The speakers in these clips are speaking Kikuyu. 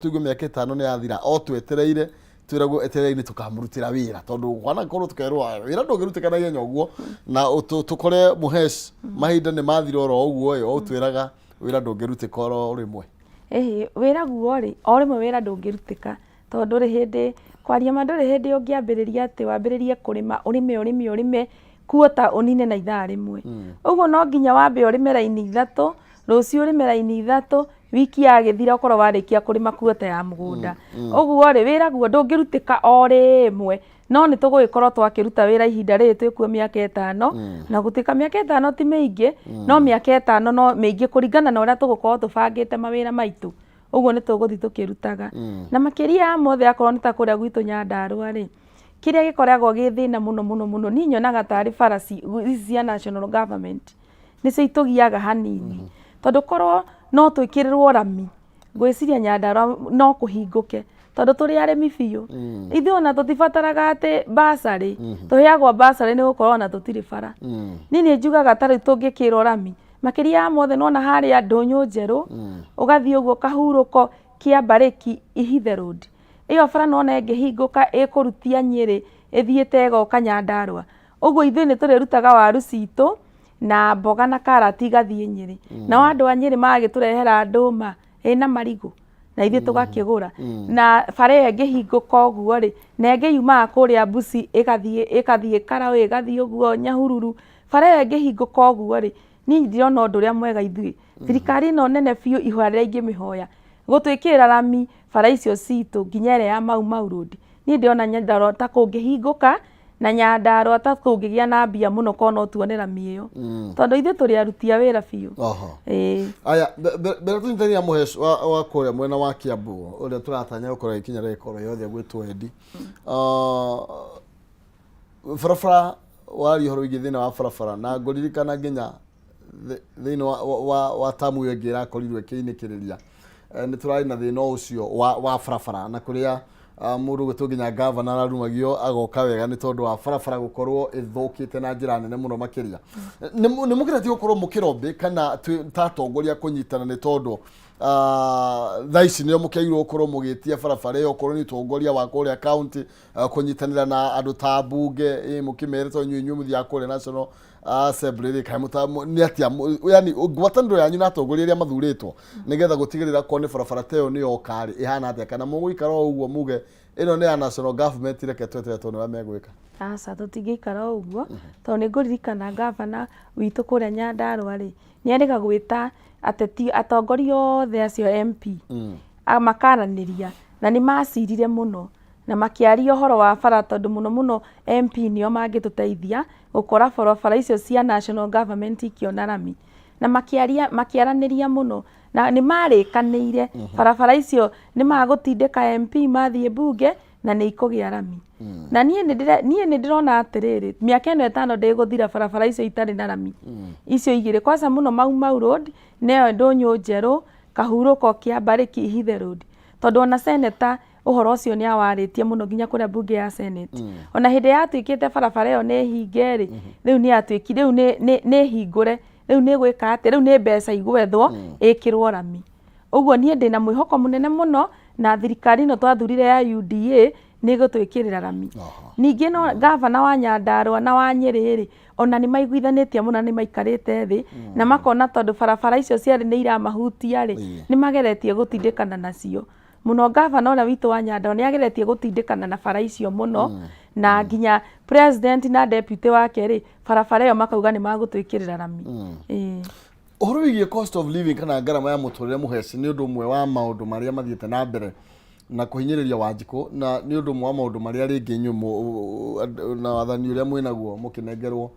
Tuigue mĩaka 5 nĩ yathira o twetereire twĩragwo eterei nĩ tũkamũrutĩra wĩra, tondũ kwanakorwo tũkerwo wĩra ndũngĩrutĩka na ihenya ũguo, na tũkore Mũhesh mahinda nĩ mathira oro ũguo ĩ, o twĩraga wĩra ndũngĩrutĩka oro rĩmwe. Ĩhĩ, wĩra guo rĩ, o rĩmwe wĩra ndũngĩrutĩka, tondũ ndũrĩ hĩndĩ, kwaria ma ndũrĩ hĩndĩ ũngĩambĩrĩria atĩ wambĩrĩrie kũrĩma, ũrĩme ũrĩme ũrĩme kuota ũnine na ithaa rĩmwe. Ũguo no nginya wambe ũrĩme raini 3, rũciũ ũrĩme raini 3, wiki yagĩthira ũkorwo warĩkia kũrĩma kuota ya mũgũnda. Ũguo rĩ, wĩra guo ndũngĩrutĩka o rĩmwe, no nĩ tũgũgĩkorwo twakĩruta wĩra ihinda rĩrĩ twĩkuo mĩaka 5, na gũtuĩka mĩaka 5 ti mĩingĩ, no mĩaka 5 no mĩingĩ kũringana na ũrĩa tũgũkorwo tũbangĩte mawĩra maitũ. Ũguo nĩ tũgũthiĩ tũkĩrutaga. Na makĩria ya mothe akorwo nĩ ta kũrĩa gwitũ Nyandarũa rĩ, kĩrĩa gĩkoragwo gĩ thĩna mũno mũno mũno, niĩ nyonaga tarĩ bara ici cia national government nĩcio itũgiaga hanini. Tondũ korwo no twĩkĩrĩrwo rami, ngwĩciria Nyandarũa no kũhingũke, tondũ tũrĩ arĩmi biũ. Ithuĩ ona tũtibataraga atĩ bursary, tũheagwo bursary nĩ gũkorwo ona tũtirĩ bara. Niĩ nĩ njugaga ta rĩu tũngĩkĩrwo rami, makĩria ya mothe nĩwona harĩa Ndũnyũ Njerũ, ũgathiĩ ũguo Kahurũko, Kĩambarĩki, Ihithe Road. Ĩyo bara nĩwona ĩngĩhingũka ĩkũrutia Nyĩrĩ ĩthiĩte ĩgoka Nyandarũa. Ũguo ithuĩ nĩ tũrĩrutaga waru citũ na mboga na karati igathiĩ Nyĩrĩ. Nao andũ a Nyĩrĩ magagĩtũrehera ndũma ĩna marigũ na ithuĩ tũgakĩgũra. Na bara ĩyo ĩngĩhingũka ũguo rĩ, na ĩngĩ yumaga kũrĩa Mbuci ĩgathiĩ Karaũ, ĩgathiĩ ũguo Nyahururu. Bara ĩyo ĩngĩhingũka ũguo rĩ, niĩ ndirona ũndũ ũrĩa mwega ithuĩ. Thirikari ĩno nene biũ ihoya rĩrĩa ingĩmĩhoya, gũtwĩkĩrĩra rami bara icio citũ nginya ĩrĩa ya Mau Mau Road. Niĩ ndĩrona Nyandarũa ta kũngĩhingũka na Nyandarũa ta kũngĩgĩa na mbia mũno korwo no tuone rami ĩyo. Tondũ ithuĩ tũrĩ aruti a wĩra biũ. Ĩĩ. Aya, mbere tũnyitanĩra Mũhesh wa kũrĩa mwena wa Kiambu ũrĩa tũratanya gũkorwo ĩkinya rĩkorwo oro yothe gwĩtwo Eddie. Barabara waria ũhoro wĩgiĩ thĩna wa barabara na ngũririkana nginya thĩinĩ wa tamu ĩyo ĩngĩ ĩrakorirwo ĩkĩinĩkĩrĩria, nĩ tũrarĩ na thĩna ũcio wa barabara na kũrĩa mũndũ gwĩtwo nginya gavana ararumagio agoka wega nĩ tondũ wa barabara gũkorwo ĩthũkĩte na njĩra nene mũno makĩria. Nĩ mũgeretie gũkorwo mũkĩrobĩ kana ta atongoria kũnyitana nĩ tondũ thaa ici nĩo mũkĩagĩrĩirwo gũkorwo mũgĩtia barabara ĩyo, okorwo nĩ ũtongoria wa kũrĩa county, kũnyitanĩra na andũ ta mbunge, mũkĩmere tondũ inyuĩ mũthiaga kũrĩa National Assembly rĩ, kaĩ nĩ atĩa yani ngwatanĩro yanyu na atongoria arĩa mathurĩtwo nĩgetha gũtigĩrĩra korwo nĩ barabara ta ĩyo nĩ yoka rĩ, ĩhana atĩa, kana mũgũikara o ũguo muge ĩno nĩ ya national government, reke tweterere tuone ũrĩa megwĩka? Aca, tũtingĩikara o ũguo, tondũ nĩ ngũririkana ngavana witũ kũrĩa Nyandarũa rĩ, nĩ erĩga gwĩta ateti atongoria othe acio MP makaranĩria, na nĩ macirire mũno na makĩaria ũhoro wa bara, tondũ mũno mũno MP nĩo mangĩtũteithia gũkora barabara icio cia national government ikĩona rami. Na makĩaria, makĩaranĩria mũno na nĩ marĩkanĩire barabara icio nĩ magũtindĩka MP mathiĩ mbunge na nĩ ikũgĩa rami. Na niĩ nĩ ndĩrona atĩrĩrĩ, mĩaka ĩno 5 ndĩgũthira barabara icio itarĩ na rami. Icio igĩrĩ kwanza mũno Mau Mau Road nĩyo Ndũnyũ Njerũ, Kahurũko, Kĩambarĩki, Ihithe Road. Tondũ ona seneta ũhoro ũcio nĩ awarĩtie mũno nginya kũrĩa mbunge ya Senate. Ona hĩndĩ yatuĩkĩte barabara ĩyo nĩ hinge rĩ, rĩu nĩ yatuĩki rĩu nĩ hingũre, rĩu nĩ gwĩka atĩa, rĩu nĩ mbeca igwethwo ĩkĩrwo rami. Ũguo niĩ ndĩna mwĩhoko mũnene mũno na thirikari ĩno twathurire ya UDA nĩ ĩgũtwĩkĩrĩra rami. Ningĩ no gavana wa Nyandarũa na wa Nyĩrĩ rĩ, ona nĩ maiguithanĩtie mũno na nĩ maikarĩte thĩ na makona tondũ barabara icio cierĩ nĩ iramahutia rĩ, nĩ mageretie gũtindĩkana nacio. Mũno gavana ũrĩa witũ wa Nyandarũa nĩ ageretie gũtindĩkana na bara icio mũno, na nginya president na deputy wake rĩ, barabara ĩyo makauga nĩ magũtwĩkĩrĩra rami. Ĩĩ. Ũhoro wĩgiĩ cost of living kana ngarama ya mũtũrĩre, Mũheci, nĩ ũndũ ũmwe wa maũndũ marĩa mathiĩte na mbere na kũhinyĩrĩria Wanjikũ, na nĩ ũndũ ũmwe wa maũndũ marĩa rĩngĩ inyuĩ na wathani ũrĩa mwĩnaguo mũkĩnengerwo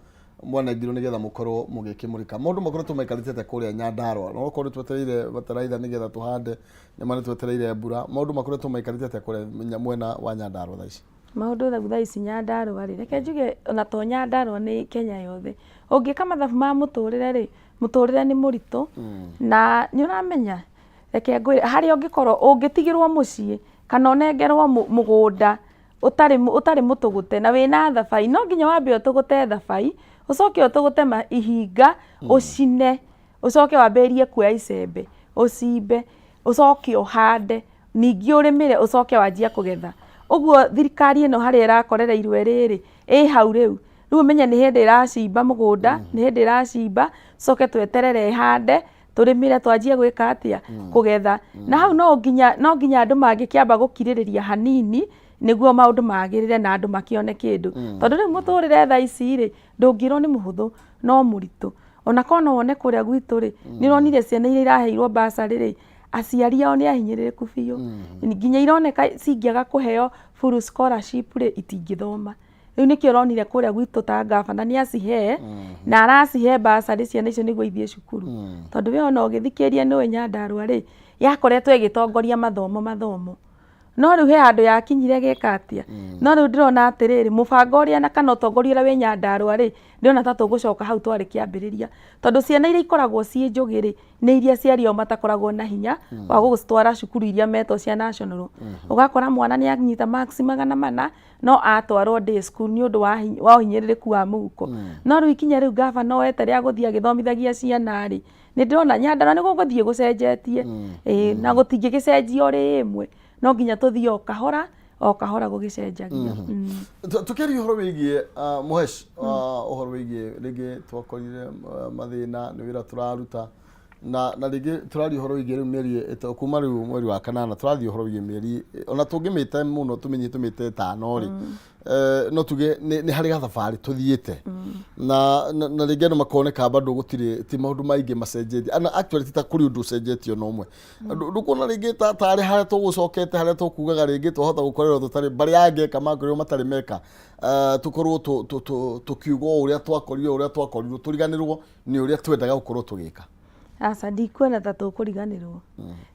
mwanengirwo nĩgetha mũkorwo mũgĩkĩmũrĩka maũndũ makoretwo maikarĩte atĩa kũrĩa Nyandarũa. No okorwo nĩ twetereire bataraitha nĩgetha tũhande, nĩma nĩ twetereire mbura, maũndũ makoretwo maikarĩte atĩa kũrĩa mwena wa Nyandarũa thaa ici? Maũndũ rĩu thaa ici Nyandarũa rĩ, reke njuge ona to Nyandarũa nĩ Kenya yothe. Ũngĩka mathabu ma mũtũrĩre rĩ, mũtũrĩre nĩ mũritũ na nĩ ũramenya, reke ngwĩre, harĩa ũngĩkorwo ũngĩtigĩrwo mũciĩ kana ũnengerwo mũgũnda ũtarĩ mũtũgũte na wĩna thabai, no nginya wambe ũtũgũte thabai, ũcoke ũtũgũte ihinga, ũcine, ũcoke wambĩrĩrie kuoya icembe, ũcimbe, ũcoke ũhande. Ningĩ ũrĩmĩre ũcoke wanjie kũgetha. Ũguo thirikari ĩno harĩa ĩrakorereirwo ĩrĩ rĩ, ĩ hau rĩu. Rĩu ũmenye nĩ hĩndĩ ĩracimba mũgũnda, nĩ hĩndĩ ĩracimba, tũcoke tweterere ĩhande, tũrĩmĩre twanjie gwĩka atĩa? Kũgetha. Na hau no nginya no nginya andũ mangĩkĩamba gũkirĩrĩria hanini, nĩguo maũndũ magĩrĩre na andũ makĩone kĩndũ. Tondũ rĩu mũtũrĩre thaa ici rĩ, ndũngĩrwo nĩ mũhũthũ, no mũritũ. Ona korwo no wone kũrĩa gwitũ rĩ, nĩ ũronire ciana iria iraheirwo bursary rĩ, aciari ao nĩ ahinyĩrĩrĩku biũ. Nginya ironeka cingĩaga kũheo full scholarship rĩ, itingĩthoma. Rĩu nĩkĩo ũronire kũrĩa gwitũ ta ngabana nĩ acihe, na aracihe bursary ciana icio nĩguo ithiĩ cukuru. Tondũ we ona ũgĩthikĩrĩria nĩ ũĩ Nyandarũa rĩ, yakoretwo ĩgĩtongoria mathomo mathomo. No rĩu he handũ yakinyire ĩgĩka atĩa? No rĩu ndĩrona atĩrĩrĩ, mũbango ũrĩa na kana ũtongoria ũrĩa wĩ Nyandarũa rĩ, ndĩrona ta tũgũcoka hau twarĩ kĩambĩrĩria. Tondũ ciana iria ikoragwo ciĩ njũgĩ rĩ, nĩ iria aciari ao matakoragwo na hinya wa gũcitwara cukuru iria metwo cia national. Ũgakora mwana nĩ anyita marks 400 no atwarwo day school nĩ ũndũ wa ũhinyĩrĩrĩku wa mũhuko. No rĩu ikinya rĩu ngabana oete rĩa gũthiĩ agĩthomithagia ciana rĩ, nĩ ndĩrona Nyandarũa nĩ gũgũthiĩ gũcenjetie. Ĩĩ na gũtingĩgĩcenjia o rĩmwe, no nginya tũthiĩ o kahora o kahora gũgĩcenjagia. Tũkĩaria ũhoro wĩgiĩ Mũhesh, ũhoro wĩgiĩ rĩngĩ twakorire mathĩna nĩ wĩra tũraruta na rĩngĩ tũraria ũhoro wĩgiĩ rĩu mĩeri kuma rĩu mweri wa kanana tũrathiĩ ũhoro wĩgiĩ mĩeri ona tũngĩmĩte mũno tũmenye tũmĩte ĩtano rĩ, no tuge nĩ harĩ gathabarĩ tũthiĩte na rĩngĩ andũ makoneka bado gũtirĩ ti maũndũ maingĩ macenjetie ana actually ti ta kũrĩ ũndũ ũcenjetie ona ũmwe. Ndũkuona rĩngĩ ta tarĩ harĩa tũgũcokete harĩa tũkugaga rĩngĩ twahota gũkorerwo tũtarĩ barĩa angĩ eka makorirwo matarĩ meka, tũkorwo tũkiuga o ũrĩa twakorire ũrĩa twakorirwo tũriganĩrwo nĩ ũrĩa twendaga gũkorwo tũgĩka? Aca, ndikuona ta tũkũriganĩrwo.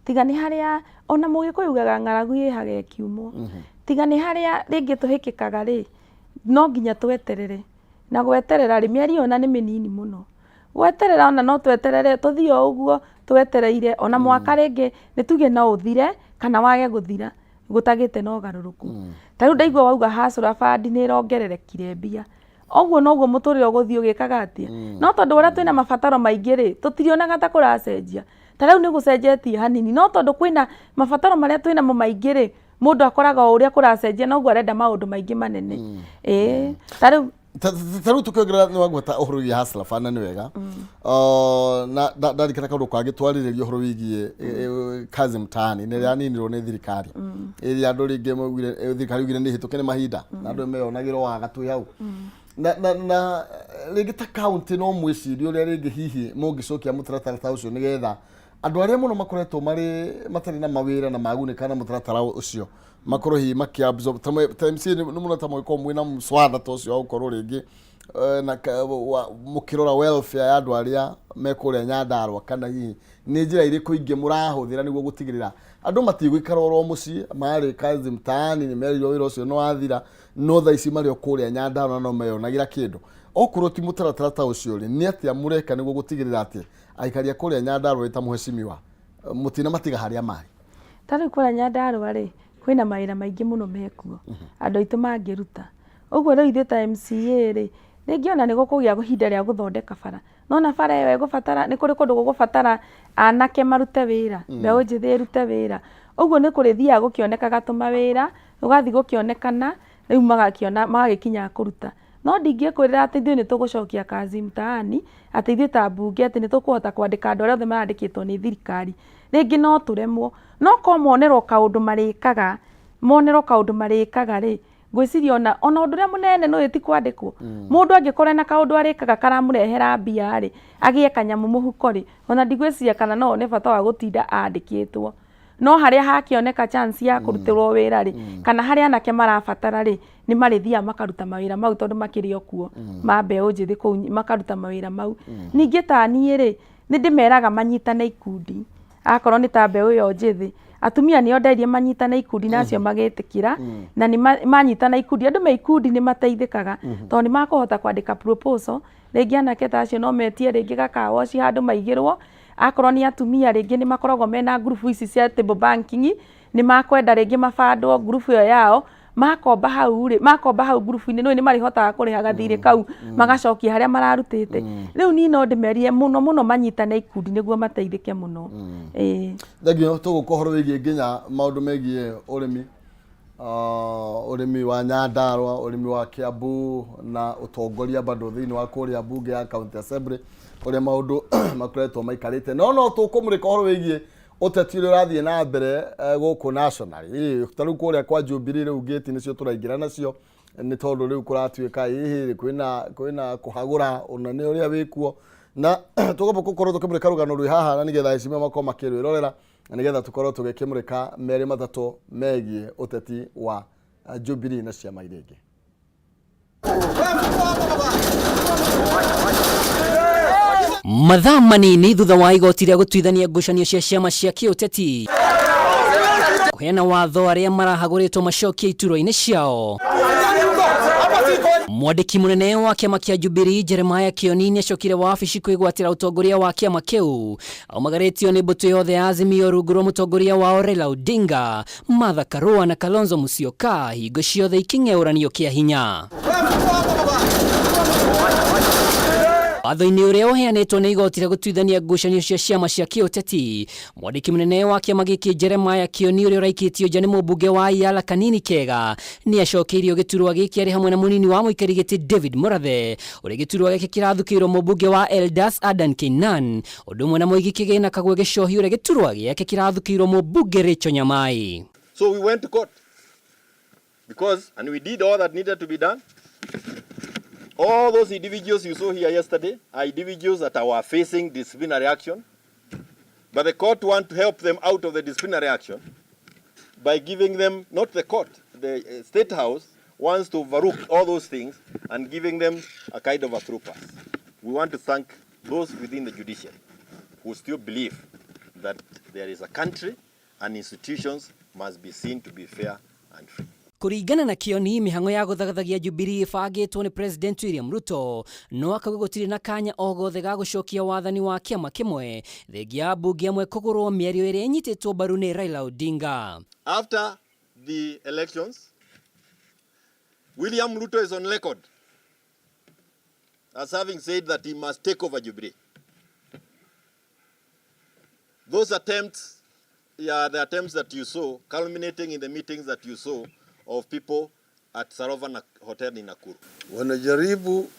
Tiga nĩ harĩa ona Mũgĩkũyũ ugaga ng'aragu ĩhaga ĩkiumwo. Tiga nĩ harĩa rĩngĩ tũhĩkĩkaga rĩ, no nginya tweterere. Na gweterera rĩ, mĩeri ĩyo ona nĩ mĩnini mũno. Gweterera ona no tweterere tũthiĩ o ũguo twetereire ona mwaka rĩngĩ nĩ tuge no ũthire kana wage gũthira gũtagĩte na ũgarũrũku. Ta rĩu ndaigua wauga Hustler Fund nĩ ĩrongererekire mbia. Ũguo noguo mũtũrĩre ũgũthiĩ ũgĩkaga atĩa? No tondũ ũrĩa twĩna mabataro maingĩ rĩ, tũtirionaga ta kũracenjia. Ta rĩu nĩ gũcenjetie hanini, no tondũ kwĩna mabataro marĩa twĩnamo maingĩ rĩ, mũndũ akoraga o ũrĩa kũracenjia noguo arenda maũndũ maingĩ manene. Ĩĩ, ta rĩu Ta rĩu tũkĩongerera nĩ wagweta ũhoro wĩgiĩ Hustler Fund na nĩ wega. Na ndarikana kaũndũ kangĩ twarĩrĩria ũhoro wĩgiĩ kazi mtaani nĩ yaninirwo nĩ thirikari ĩrĩa andũ rĩngĩ maugire, thirikari yaugire nĩ hĩtũke nĩ mahinda na andũ meyonagĩra waga twĩ hau na rĩngĩ ta county no mwĩcirie ũrĩa rĩngĩ hihi mũngĩcokia mũtaratara ta ũcio nĩgetha andũ arĩa mũno makoretwo marĩ matarĩ na mawĩra na magunĩka na mũtaratara ũcio makorwo hihi makĩ absorb ta MCA nĩ mũno ta mũgĩkorwo mwĩna mũswada ta ũcio wa gũkorwo rĩngĩ na mũkĩrora welfare ya andũ arĩa me kũrĩa Nyandarũa kana hihi nĩ njĩra irĩkũ ingĩ mũrahũthĩra nĩguo gũtigĩrĩra andũ matigũikara oro mũciĩ marĩ kazi mtaani nĩ merirwo wĩra ũcio nĩ wathira no thaa ici marĩ o kũrĩa Nyandarũa no meyonagĩra kĩndũ. Okorwo ti mũtaratara ta ũcio rĩ, nĩ atĩa mũreka nĩguo gũtigĩrĩra atĩ aikari a kũrĩa Nyandarũa ta mũhecimiwa mũtinamatiga harĩa marĩ? Ta rĩu kũrĩa Nyandarũa rĩ, kwĩna mawĩra maingĩ mũno mekuo, andũ aitũ mangĩruta. Ũguo rĩu ithuĩ ta MCA rĩ, rĩngĩ ona nĩ gũkũgĩa ihinda rĩa gũthondeka bara. Nĩwona bara ĩyo ĩgũbatara, nĩ kũrĩ kũndũ gũgũbatara anake marute wĩra, mbeũ njĩthĩ ĩrute wĩra. Ũguo nĩ kũrĩthiaga gũkĩonekaga tũmawĩra, gũgathiĩ gũkĩonekana, rĩu magakĩona magagĩkinya a kũruta. No ndingĩkwĩrĩra atĩ ithuĩ nĩ tũgũcokia kazi mtaani, atĩ ithuĩ ta mbunge atĩ nĩ tũkũhota kwandĩka andũ arĩa othe marandĩkĩtwo nĩ thirikari. Rĩngĩ no tũremwo, no korwo monerwo kaũndũ marĩkaga, monerwo kaũndũ marĩkaga rĩ, ngwĩciria ona ũndũ ũrĩa mũnene nĩ ũĩ ti kwandĩkwo. Mũndũ angĩkorwo ena kaũndũ arĩkaga karamũrehera mbia rĩ, agĩe kanyamũ mũhuko rĩ, ona ndigwĩciria kana no one bata wa gũtinda andĩkĩtwo. No harĩa hakĩoneka chance ya kũrutĩrwo wĩra rĩ, kana harĩa anake marabatara rĩ, nĩ marĩthiaga makaruta mawĩra mau tondũ makĩrĩ o kuo ma mbeũ njĩthĩ kũu makaruta mawĩra mau. Ningĩ ta niĩ rĩ, nĩ ndĩmeraga manyitane ikundi, akorwo nĩ ta mbeũ ĩyo njĩthĩ, atumia nĩo nderire manyitane ikundi na acio magĩtĩkĩra, na nĩ manyitana ikundi, andũ me ikundi nĩ mateithĩkaga, tondũ nĩ makũhota kwandĩka proposal, rĩngĩ anake ta acio no metie rĩngĩ ga car wash handũ maigĩrwo, akorwo nĩ atumia rĩngĩ nĩ makoragwo mena ngurubu ici cia table banking, nĩ makwenda rĩngĩ mabandwo ngurubu ĩyo yao, Makomba hau rĩ, makomba hau ngurubu-inĩ, nĩũĩ nĩ marĩhotaga kũrĩha gathirĩ kau magacokia harĩa mararutĩte. Rĩu niĩ no ndĩmerire mũno mũno manyitane ikundi nĩguo mateithĩke mũno. Ĩĩ. Thengio. Tũgũka ũhoro wĩgiĩ nginya maũndũ megiĩ ũrĩmi, ũrĩmi wa Nyandarua, ũrĩmi wa Kiambu na ũtongoria bado thĩinĩ wa kũrĩa mbunge ya County Assembly, ũrĩa maũndũ makoretwo maikarĩte. No no tũkũmũrĩka ũhoro wĩgiĩ ũteti ũrĩa ũrathiĩ na mbere gũkũ national. Ĩĩ, ta rĩu kũrĩa kwa Jubilee rĩu ngĩti nĩcio tũraingĩra nacio, nĩ tondũ rĩu kũratuĩka ĩhĩ kwĩna kũhagũra ũnene ũrĩa wĩkuo, na tũgũkorwo gũkorwo tũkĩmũrĩka rũgano rwĩ haha, na nĩgetha heshima makorwo makĩrwĩrorera, na nĩgetha tũkorwo tũgĩkĩmũrĩka merĩ matatũ megiĩ ũteti wa Jubilee na ciama iria ingĩ. Mathaa manini thutha wa igoti rĩa gũtuithania ngucanio cia ciama cia kĩũteti kũheana watho arĩa marahagũrĩtwo macokie iturwa-inĩ ciao, mwandĩki mũnene wa kĩama kĩa Jubilee Jeremiah Kioni nĩacokire wabici kwĩgwatĩra ũtongoria wa kĩama kĩu, aumagarĩtio nĩ mbũtũ yothe ya Azimio rungu rwa mũtongoria wao Raila Odinga, Martha Karua na Kalonzo Musyoka, hingo ciothe ikĩng'eũranio kĩa hinya. Watho-inĩ ũrĩa ũheanĩtwo nĩ igoti rĩa gũtuithania ngucanio cia ciama cia kĩũteti, mwandĩki mũnene wa kĩama gĩkĩ Jeremiah Kioni, ũrĩa ũraikĩtio nja nĩ mũmbunge wa Yala Kanini Kega, nĩ acokeirio gĩturwa gĩkĩ arĩ hamwe na mũnini wa mũikari gĩtĩ David Murathe, ũrĩa gĩturwa gĩake kĩrathukĩirwo mũmbunge wa Eldas Adan Keynan, ũndũ ũmwe na mũigi kĩgĩna Kagwe Gĩcohi, ũrĩa gĩturwa gĩake kĩrathukĩirwo mũmbunge Rachel Nyamai. So we went to court because, and we did all that needed to be done. All those individuals you saw here yesterday are individuals that were facing disciplinary action. But the court want to help them out of the disciplinary action by giving them, not the court, the State House wants to overlook all those things and giving them a kind of a through pass. We want to thank those within the judiciary who still believe that there is a country and institutions must be seen to be fair and free. Kũringana na Kioni, mĩhang'o ya gũthagathagia Jubilee ĩbangĩtwo nĩ President William Ruto, no akauga gũtirĩ na kanya o gothe ga gũcokia wathani wa kĩama kĩmwe thengia ya mbunge amwe kũgũrwo, mĩario ĩrĩa ĩnyitĩtwo mbaru nĩ Raila Odinga. After the elections, William Ruto is on record as having said that he must take over Jubilee. Those attempts are the attempts that you saw, culminating in the meetings that you saw of people at Sarova Hotel in Nakuru. Wanajaribu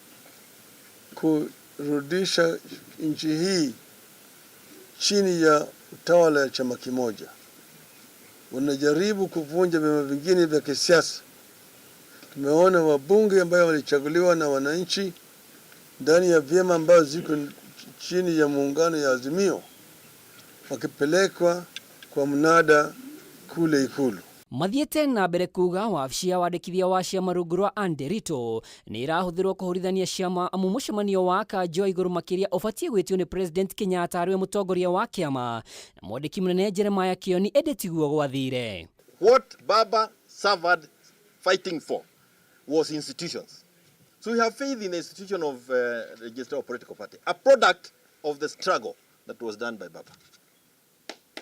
kurudisha nchi hii chini ya utawala ya chama kimoja. Wanajaribu kuvunja vyama vingine vya kisiasa. Tumeona wabunge ambayo walichaguliwa na wananchi ndani ya vyama ambayo ziko chini ya muungano ya Azimio wakipelekwa kwa mnada kule Ikulu. Mathiĩte na mbere kuga wabici ya wandĩkithia wa ciama rungu rwa Anne Nderitu nĩ ĩrahũthĩrwo kũhũrithania ciama, amu mũcemanio wa kanjo igũrũ makĩria ũbatiĩ gwĩtio nĩ President Kenyatta arĩwe mũtongoria wa kĩama na mwandĩki mũnene Jeremiah Kioni, ĩndĩ tiguo gwathire. What Baba suffered fighting for was institutions. So we have faith in the institution of registrar of political party, a product of the struggle that was done by Baba.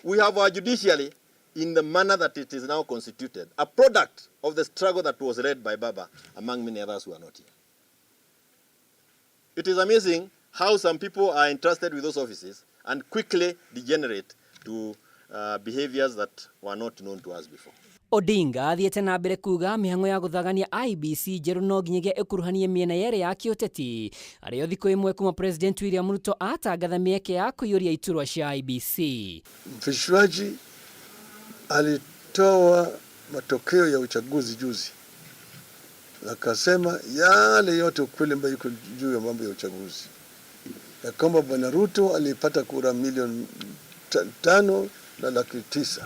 We have our judiciary in the manner that it is now constituted, a product of the struggle that was led by Baba, among many others who are not here. It is amazing how some people are entrusted with those offices and quickly degenerate to behaviors that were not known to us before. Odinga athiĩte na mbere kuga mĩhang'o ya gũthagania IEBC njerũ no nginyagia ĩkuruhanie mĩena yerĩ ya kĩũteti, arĩyo thikũ ĩmwe kuma President William Ruto atangatha mĩeke ya kũiyũria iturwa cia IEBC. Mfishwaji alitoa matokeo ya uchaguzi juzi, akasema yale yote ukweli ambayo iko juu ya mambo ya uchaguzi, ya kwamba Bwana Ruto alipata kura milioni 5 na 900,000,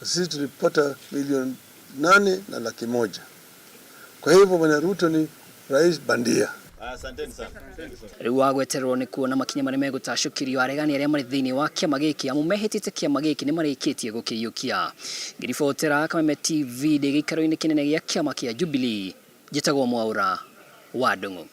sisi tulipata milioni 8 na 100,000. Kwa hivyo Bwana Ruto ni rais bandia. Asanteni sana. Rĩu wa gwetererwo nĩ kuona makinya marĩa megũtacũkĩrio aregani arĩa marĩ thĩinĩ wa kĩama gĩkĩ, amu mehĩtĩte kĩama gĩkĩ nĩ marĩkĩtie gũkĩiyũkia. Ngĩribotera Kameme TV ndĩ gĩikaro-inĩ kĩnene gĩa kĩama kĩa Jubilee, njĩtagwo Mwaũra wa Ndung'u.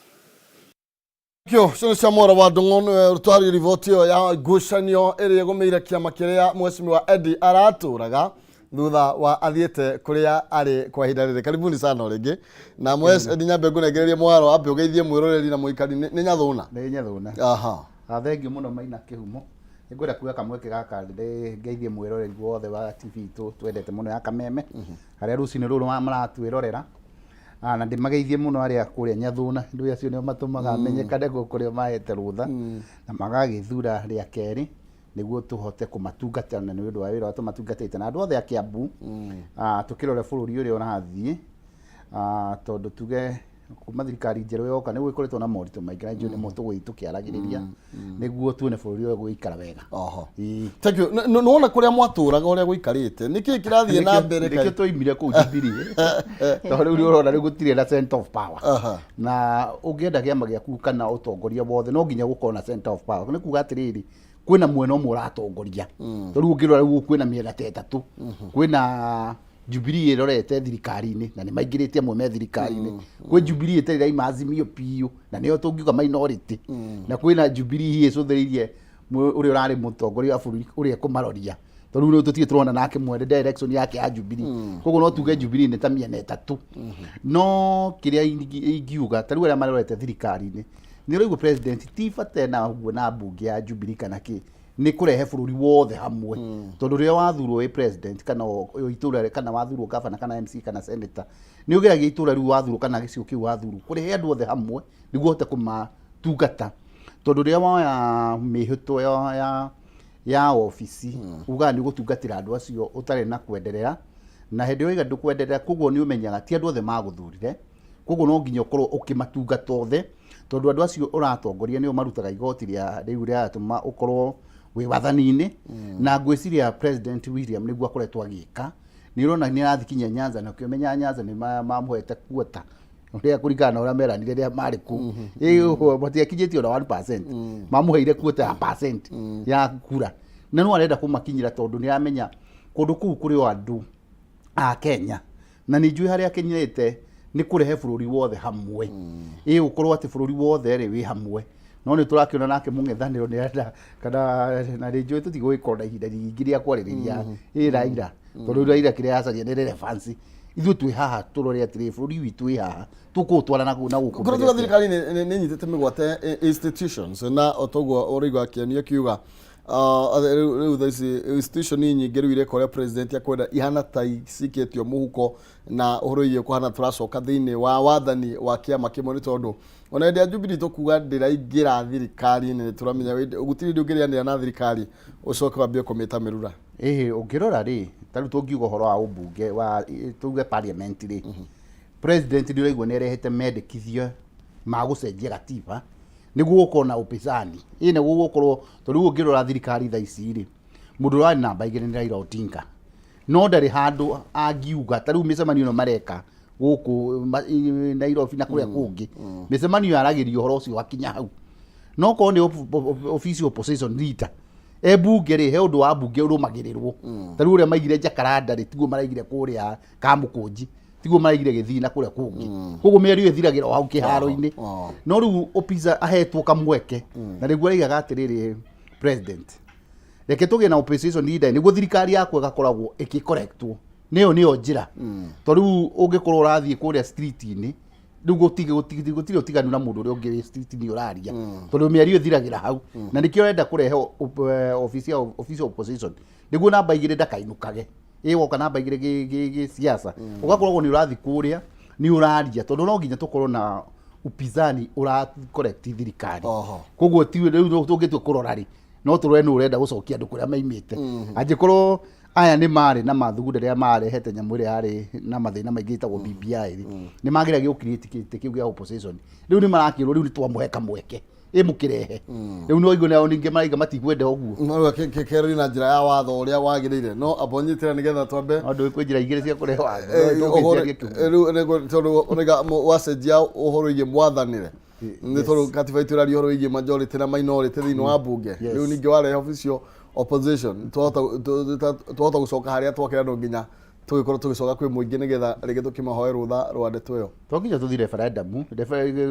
Kio cio nĩ cia Mwara wa Ndung'u, nĩwe rũtwari riboti ĩyo ya ngucanio ĩrĩa ĩgũmĩire kĩama kĩrĩa mheshimiwa Eddie aratũraga. Thutha wa athiĩte kũrĩa arĩ kwa ihinda rĩrĩ. Karibuni sana o rĩngĩ. Na Mwesh, nyambe ngũnengererie mwaro ambe ũgeithie mwĩroreri na mũikari nĩ Nyathũna. Nĩ Nyathũna. Aha. Thengiũ mũno Maina Kĩhumo. Nĩngwenda kuoya kamweke gaka ngeithie mwĩroreri wothe wa TV itũ twendete mũno ya Kameme, harĩa rũcinĩ rũrũ maratwĩrorera. Na ndĩmageithie mũno arĩa kũrĩa Nyathũna, ndũĩ acio nĩo matũmaga menyekane gũkũ nĩo mahete rũtha, na magagĩthura rĩa kerĩ nĩguo tũhote kũmatungata na nĩ ũndũ wa wĩra ũrĩa tũmatungatĩte na andũ othe a Kiambu. Tũkĩrore bũrũri ũrĩa ũrathiĩ, tondũ tuge kuma thirikari njerũ yoka nĩ gũgĩkoretwo na moritũ maingĩ na njũĩ nĩmo tũgũthiĩ tũkĩaragĩrĩria nĩguo tuone bũrũri ũyũ gũgĩikara wega. Oho. Ĩĩ. Thank you. Nĩwona kũrĩa mwatũraga ũrĩa gũikarĩte, nĩkĩ kĩrathiĩ na mbere? Nĩkĩo twaimire kũu Jubilee, tondũ rĩu nĩ ũrona rĩu gũtirĩ na center of power. Na ũngĩenda kĩama gĩaku kana ũtongoria wothe no nginya gũkorwo na center of power. Nĩ kuga atĩrĩrĩ, kwĩna mwena ũmwe ũratongoria. Tondũ rĩu ũngĩrora rĩu kwĩna mĩena ta ĩtatũ. Kwĩna Jubilee ĩrorete thirikari-inĩ na nĩ maingĩrĩte amwe me thirikari-inĩ. Kwĩ Jubilee ĩtarĩ ĩraima Azimio biũ na nĩyo tũngiuga minority. Na kwĩna Jubilee hihi ĩcũthĩrĩirie ũrĩa ũrarĩ mũtongoria wa bũrũri ũrĩa ĩkũmaroria. Tondũ rĩu tũtirĩ tũrona nake mwene direction yake ya Jubilee. Koguo no tuge Jubilee nĩ ta mĩena ĩtatũ. No kĩrĩa ingiuga ta rĩu arĩa marorete thirikari-inĩ, nĩ ũraigua president ti bata na ũguo na mbunge ya Jubilee kana kĩ, nĩ kũrehe bũrũri wothe hamwe. Tondũ rĩrĩa wathurwo wĩ president kana itũra, kana wathurwo governor kana MC kana senator, nĩ ũgeragia itũra rĩu wathurwo kana gĩcigo kĩu wathurwo kũrehe andũ othe hamwe nĩguo ũhote kũmatungata. Tondũ rĩrĩa woya mĩhĩtwa ya obici, ugaga nĩ ũgũtungatĩra andũ acio ũtarĩ na kwenderera, na hĩndĩ ĩyo waiga ndũkwenderera, koguo nĩ ũmenyaga ti andũ othe magũthurire, koguo no nginya ũkorwo ũkĩmatungata othe, tondũ andũ acio ũratongoria nĩo marutaga igoti rĩa rĩu rĩratũma ũkorwo wĩ wathani-inĩ. Na ngwĩciria President William nĩguo akoretwo agĩka. Nĩ ũrona nĩ arathiĩ kinya Nyanza, na ũkĩmenya Nyanza nĩ mamũhete kuota ũrĩa kũringana na ũrĩa meranire rĩrĩa marĩ kũu. Ĩĩ, matiakinyĩtie ona 1%, mamũheire kuota ya percent ya kura, na no arenda kũmakinyĩra tondũ nĩ aramenya kũndũ kũu kũrĩ o andũ a Kenya, na nĩ njũĩ harĩa akinyĩte nĩ kũrehe bũrũri wothe hamwe. Ĩ ũkorwo atĩ bũrũri wothe rĩ wĩ hamwe, no nĩ tũrakĩona nake mũng'ethanĩro nĩ arenda kana, na nĩ njũĩ tũtigũgĩkorwo na ihinda rĩingĩ rĩa kwarĩrĩria ĩ Raila, tondũ Raila kĩrĩa aracaria nĩ relevance. Ithuĩ twĩ haha tũrore atĩrĩ, bũrũri witũ wĩ haha, tũkũũtwara na gũkũ Kũrĩa mbere tuga atĩa? Thirikari nĩ nyitĩte mĩgwate institutions, na o toguo ũraigua Kĩoni akiuga, rĩu thaa ici institution nyingĩ rĩu ireka ũrĩa president akwenda, ihana ta cikĩtio mũhuko na ũhoro wĩgiĩ kũhana tũracoka thĩinĩ wa wathani wa kĩama kĩmwe, nĩ tondũ ona hĩndĩ ya Jubilee tũkuga ndĩraingĩra thirikari-inĩ, nĩ tũramenya gũtirĩ hĩndĩ ũngĩrĩanĩra na thirikari ũcoke wambie kũmĩta mĩrura. Ĩhĩ, ũngĩrora rĩ, ta rĩu tũngiuga ũhoro wa ũmbunge wa tuge parliament rĩ, president nĩ ũraigua nĩ arehete mendekithio ma gũcenjia gatiba nĩguo gũkorwo na upinzani. Ĩ nĩguo gũkorwo, tondũ rĩu ũngĩrora thirikari thaa ici rĩ, mũndũ ũrĩa warĩ namba 2 nĩ Raila Odinga, no ndarĩ handũ angiuga. Ta rĩu mĩcemanio ĩno mareka gũkũ Nairobi na kũrĩa kũngĩ, mĩcemanio yaragĩria ũhoro ũcio wakinya hau. No korwo nĩ office opposition leader e bunge rĩ, he ũndũ wa bunge ũrũmagĩrĩrwo. Ta rĩu ũrĩa maigire Jacaranda rĩ, tiguo maraigire kũrĩa Kamũkũnji, tiguo maraigire Gĩthii na kũrĩa kũngĩ. Koguo mĩario ĩthiragĩra o hau kĩharo-inĩ. No rĩu opisa ahetwo kamweke, na nĩguo araigaga atĩrĩrĩ, president, reke tũgĩe na opposition leader nĩguo thirikari yakwa ĩgakoragwo ĩgĩkorektwo. Nĩyo njĩra, tondũ rĩu ũngĩkorwo ũrathiĩ kũrĩa street-inĩ, rĩu gũtirĩ ũtiganu na mũndũ ũrĩa ũngĩ wĩ street-inĩ ũraria, tondũ mĩario ĩthiragĩra hau. Na nĩkĩo arenda kũrehe office ya office of opposition nĩguo namba 2 ndakainũkage. Ĩ woka namba 2 gĩ siasa, ũgakoragwo nĩ ũrathiĩ kũrĩa nĩ ũraria, tondũ no nginya tũkorwo na upinzani ũra correct thirikari. Koguo ti rĩu tũngĩtua kũrora rĩ, no tũrore nũ ũrenda gũcokia andũ kũrĩa maimĩte. Angĩkorwo aya nĩ marĩ na mathugunda rĩrĩa marehete nyamũ ĩrĩa yarĩ na mathĩna maingĩ ĩtagwo BBI rĩ, nĩ mageragia gũ create kĩtĩ kĩu kĩa opposition. Rĩu nĩ marakĩrwo rĩu nĩ twamũhe kamweke ĩ mũkĩrehe. Rĩu no igue nao ningĩ maraiga matikwenda ũguo. No kerĩ na njĩra ya watho ũrĩa wagĩrĩire, no amba ũnyitĩre nĩgetha twambe. No ndũĩ kwĩ njĩra igĩrĩ cia kũrehe watho. No tũngĩciaria kĩhumo. Rĩu tondũ ũraiga wacenjia ũhoro wĩgiĩ mwathanĩre, nĩ tondũ katiba itũ ĩraria ũhoro wĩgiĩ majority na minority thĩinĩ wa bunge. Rĩu ningĩ warehe official opposition, twahota gũcoka harĩa twakĩra, no nginya tũgĩkorwo tũgĩcoka kwĩ mũingĩ nĩgetha rĩngĩ tũkĩmahoe rũtha rwa ndeto ĩyo. To nginya tũthiĩ referendum.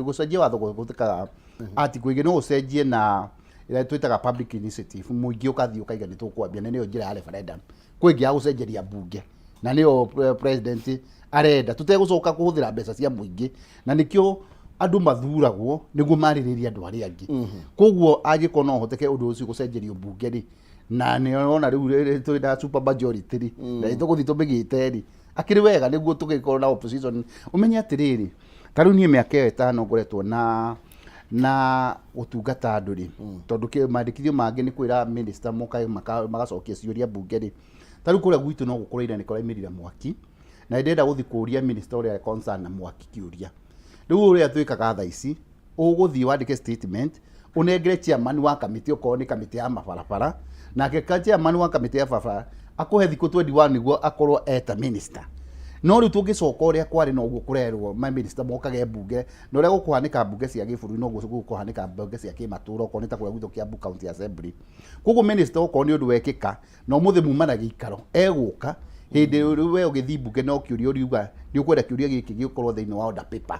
Gũcenjia watho gũtĩkaga article igĩ, no ũcenjie na ĩrĩa twĩtaga public initiative, mũingĩ ũkathiĩ ũkaiga nĩ tũkwambia, na nĩyo njĩra ya referendum. Kwĩ ĩngĩ ya gũcenjeria mbunge. Na nĩyo president arenda tũtegũcoka kũhũthĩra mbeca cia mũingĩ, na nĩkĩo andũ mathuragwo nĩguo marĩrĩrie andũ arĩa angĩ. Koguo angĩkorwo no hoteke ũndũ ũcio gũcenjerio mbunge rĩ, na nĩona rĩu rĩrĩ twĩ na super majority rĩ, na nĩtũgũthiĩ tũmĩgĩte rĩ, akĩrĩ wega nĩguo tũgĩkorwo na opposition. Ũmenye atĩrĩrĩ, ta rĩu niĩ mĩaka ĩyo 5 ngoretwo na gũtungata andũ rĩ, tondũ mandĩkithio mangĩ nĩ kwĩra minister moka magacokia ciũria mbunge rĩ. Ta rĩu kũrĩa gwitũ no gũkorwo ira nĩ kũraimĩrire mwaki, na ndĩrenda gũthiĩ kũria minister ũrĩa concern na mwaki kĩũria. Rĩu ũrĩa twĩkaga thaa ici, ũgũthiĩ wandĩke statement, ũnengere chairman wa kamĩtĩ, okorwo nĩ kamĩtĩ ya mabarabara, nake ka chairman wa kamĩtĩ ya barabara akũhe thikũ 21 nĩguo akorwo eta minister. No rĩu tũngĩcoka ũrĩa kwarĩ, noguo kũrerwo ma minister mokage mbunge, na ũrĩa gũkũhanĩka mbunge cia gĩbũrũri noguo gũkũhanĩka mbunge cia kĩmatũra, okorwo nĩ ta kũrĩa gwitũ Kiambu County Assembly. Koguo minister okorwo nĩ ũndũ wekĩka na ũmũthĩ muma na gĩikaro, egũka hĩndĩ rĩu we ũgĩthiĩ mbunge no kĩũria ũriuga nĩ ũkwenda kĩũria gĩkĩ gĩkorwo thĩinĩ wa order paper.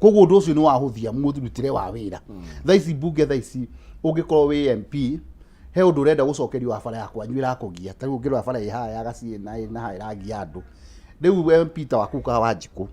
Koguo ũndũ ũcio nĩ wahũthia mũrutĩre wa wĩra. Thaa ici mbunge, thaa ici ũngĩkorwo wĩ MP, he ũndũ ũrenda gũcokerio wa bara ya kwanyu ĩrakũgia, ta rĩu ũngĩrora bara ĩ haha ya Gaciĩ na ĩ na haha ĩragia andũ, rĩu MP ta waku ka Wanjikũ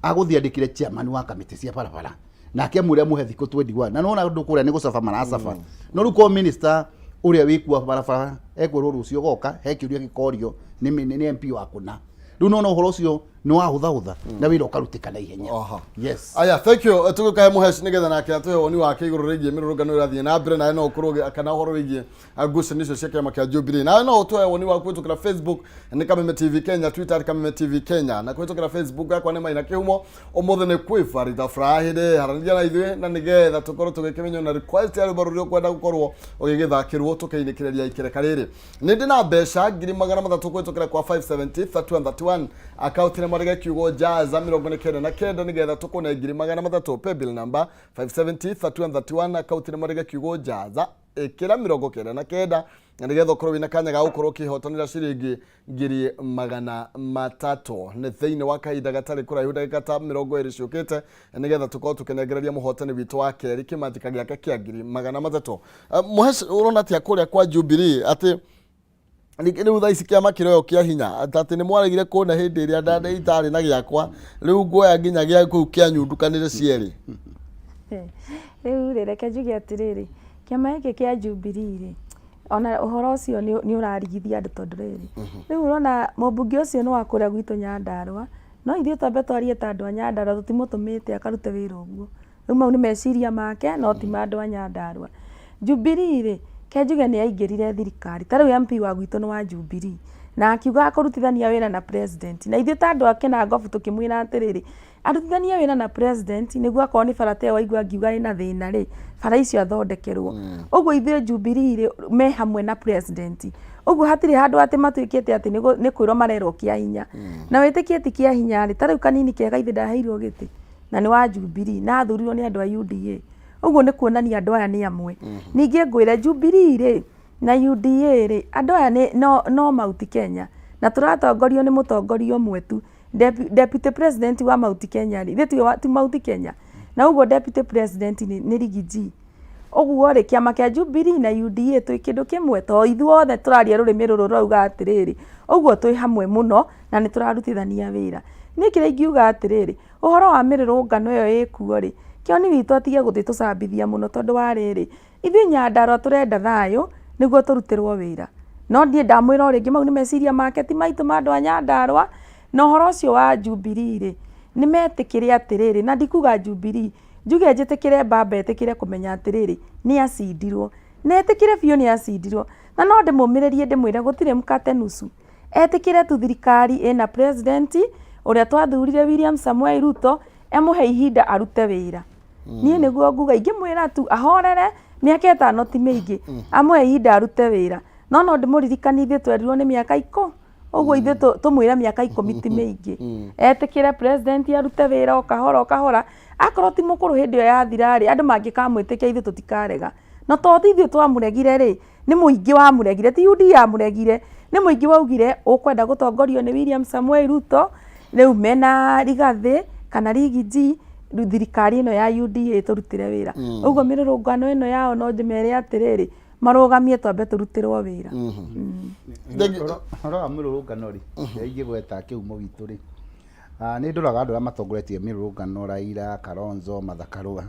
agũthiĩ andĩkĩre chairman wa kamĩtĩ cia barabara, nake amwĩre amũhe thikũ 21, na nona andũ kũrĩa nĩ gũcaba maracaba. No rĩu korwo minister ũrĩa wĩkua barabara ekwĩrwo rũciũ goka he kĩũria gĩkorio nĩ MP wa kũna, rĩu nona ũhoro ũcio nĩ wahũthahũtha na wĩra ũkarutĩka na ihenya. Yes. Aya, thank you. Tũgĩkahe Mũheci nĩgetha nake atũhe woni wake igũrũ rĩgiĩ mĩrũrũngano ĩrathiĩ na mbere, nawe no ũkorwo kana ũhoro wĩgiĩ ngucanio icio cia kĩama kĩa Jubilee. Nawe no ũtũhe woni waku kũhĩtũkĩra Facebook nĩ Kameme TV Kenya, Twitter nĩ Kameme TV Kenya, na kũhĩtũkĩra Facebook yakwa nĩ Maina Kĩhumo. Ũmũthĩ nĩ kwĩ Farida Friday, haranĩria na ithuĩ na nĩgetha tũkorwo tũgĩkĩmenya na request ya rwĩmbo rũrĩa ũkwenda gũkorwo ũgĩgĩthakĩrwo tũkĩinĩkĩrĩria ikereka rĩrĩ. Nĩ ndĩ na mbeca 300,000 kũhĩtũkĩra kwa 570 31 31 akaunti nĩ marege kiugo jaza 99 nĩgetha tũkũne 300,000. Paybill number 570 31 31, akaunti nĩ marege kiugo jaza ĩkĩra 99 na nĩgetha ũkorwo wĩna kanya ga gũkorwo ũkĩhotanĩra ciringi 300,000. Nĩ thĩinĩ wa kahinda gatarĩ kũraihu, ndagĩka ta 20 ciũkĩte, nĩgetha tũkorwo tũkĩnengereria mũhotani witũ wa kerĩ kĩmanjĩka gĩake kĩa 300,000. Mũheci, ũrona atĩa kũrĩa kwa Jubilee, atĩ rĩu thaa ici kĩama kĩroyo kĩa hinya, atĩ nĩ mwaregire kuona hĩndĩ ĩrĩa itarĩ na gĩakwa, rĩu nguoya nginya gĩa kũu kĩanyu ndukanĩre cierĩ? Rĩu rĩ, reke njuge atĩrĩrĩ, kĩama gĩkĩ kĩa Jubilee rĩ, ona ũhoro ũcio nĩ ũrarigithia andũ, tondũ rĩrĩ, rĩu ũrona mũmbunge ũcio nĩ wa kũrĩa gwitũ Nyandarũa, no ithuĩ twambe twarie ta andũ a Nyandarũa, tũtimũtũmĩte akarute wĩra ũguo. Rĩu mau nĩ meciria make, no ti ma andũ a Nyandarũa. Jubilee rĩ, ke njuge nĩ yaingĩrire thirikari, ta rĩu MP wa gwitũ nĩ wa Jubilee, na akiuga akũrutithania wĩra na president, na ithuĩ ta andũ a Kĩnangobu tũkĩmwĩra atĩrĩrĩ, arutithanie wĩra na president nĩguo akorwo nĩ bara ta ĩyo waigua ngiuga ĩna thĩna rĩ, bara icio athondekerwo. Ũguo ithuĩ Jubilee rĩ, me hamwe na president, ũguo hatirĩ handũ atĩ matuĩkĩte atĩ nĩ kwĩrwo marerwo kĩa hinya. Na wĩtĩkie ti kĩa hinya rĩ, ta rĩu kanini kega ithe ndaheirwo gĩtĩ na nĩ wa Jubilee na athurirwo nĩ andũ a UDA, ũguo nĩ kuonania andũ aya nĩ amwe. Ningĩ ngwĩre Jubilee rĩ na UDA rĩ, andũ aya nĩ no Mount Kenya, na tũratongorio nĩ mũtongoria ũmwe tu. Deputy president wa Mount Kenya rĩ, ithuĩ ti Mount Kenya, na ũguo deputy president nĩ Riggy G. Ũguo rĩ, kĩama kĩa Jubilee na UDA twĩ kĩndũ kĩmwe, to ithuothe tũraria rũrĩmĩ rũrũ rũrauga atĩrĩrĩ, ũguo twĩ hamwe mũno na nĩ tũrarutithania wĩra. Niĩ kĩrĩa ingiuga atĩrĩrĩ, ũhoro wa mĩrũrũngano ĩyo ĩkuo rĩ, Kĩoni witũ atige gũthiĩ tũcambithia mũno, tondũ wa rĩrĩ, ithuĩ Nyandarũa tũrenda thayũ nĩguo tũrutĩrwo wĩra. No niĩ ndamwĩra o rĩngĩ, mau nĩ meciria make, ti maitũ ma andũ a Nyandarũa. Na ũhoro ũcio wa Jubilee rĩ, nĩ metĩkĩre atĩrĩrĩ, na ndikuga Jubilee, njuge njĩtĩkĩre mbamba ĩtĩkĩre kũmenya atĩrĩrĩ, nĩ acindirwo. Na etĩkĩre biũ nĩ acindirwo. Na no ndĩmũmĩrĩrie ndĩmwĩre gũtirĩ mkate nusu. Etĩkĩre tu thirikari ĩna president ũrĩa twathurire William Samoei Ruto, emũhe ihinda arute wĩra. Niĩ nĩguo nguga, ingĩmwĩra tu ahorere, mĩaka 5 ti mĩingĩ, amũhe ihinda arute wĩra. No ndĩmũririkanie ithuĩ twerirwo nĩ mĩaka ũguo ithuĩ tũmwĩre mĩaka 10 ti mĩingĩ. Etĩkĩre president arute wĩra o kahora o kahora, akorwo ti mũkũrũ hĩndĩ ĩyo yathira rĩ, andũ mangĩkamwĩtĩkia ithuĩ tũtikarega. Na to ti ithuĩ twamũregire rĩ, nĩ mũingĩ wamũregire, ti UDA yamũregire, nĩ mũingĩ waugire ũkwenda gũtongorio nĩ William Samoei Ruto, rĩu mena Rigathĩ kana Riggy G, rĩu thirikari ĩno ya UDA tũrutĩre wĩra. Ũguo mĩrũrũngano ĩno yao no ndĩmere atĩrĩrĩ, Marũgamie twambe tũrutĩrwo wĩra. Thank you. Ũhoro wa mĩrũrũngano rĩ, kĩrĩa ingĩgweta kĩhumo gitũ rĩ, nĩ ndoraga andũ arĩa matongoretie mĩrũrũngano, Raila, Kalonzo, Martha Karua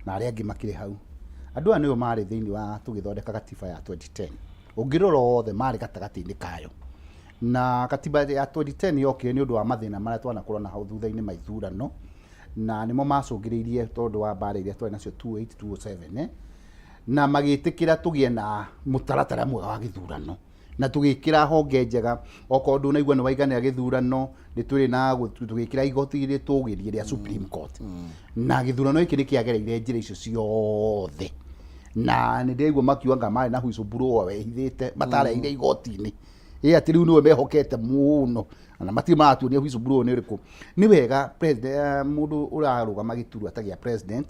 na arĩa angĩ makĩrĩ hau. Andũ aya nĩo marĩ thĩinĩ wa tũgĩthondeka gatiba ya 2010. Ũngĩrora othe marĩ gatagatĩ-inĩ kayo. Na katiba ya 2010 yokire nĩ ũndũ wa mathĩna marĩa twanakorwo na hau thutha-inĩ ma ithurano, na nĩmo macũngĩrĩirie tondũ wa mbara iria twarĩ nacio 2008 2007 na magĩtĩkĩra tũgĩe na mũtaratara mwega wa gĩthurano na tũgĩkĩra honge njega. Okorwo ndũnaigua nĩ waiganĩra gĩthurano, nĩ twĩrĩ na tũgĩkĩra igoti rĩtũgĩrie rĩa Supreme Court, na gĩthurano gĩkĩ nĩ kĩagereire njĩra icio ciothe. Na nĩ ndĩraigua makiuga anga marĩ na whistleblower wehithĩte matareire igoti-inĩ, ĩ atĩ rĩu nĩwe mehokete mũno na matirĩ maratuonia whistleblower nĩ ũrĩkũ. Nĩ wega president, mũndũ ũrarũgama gĩturwa ta gĩa president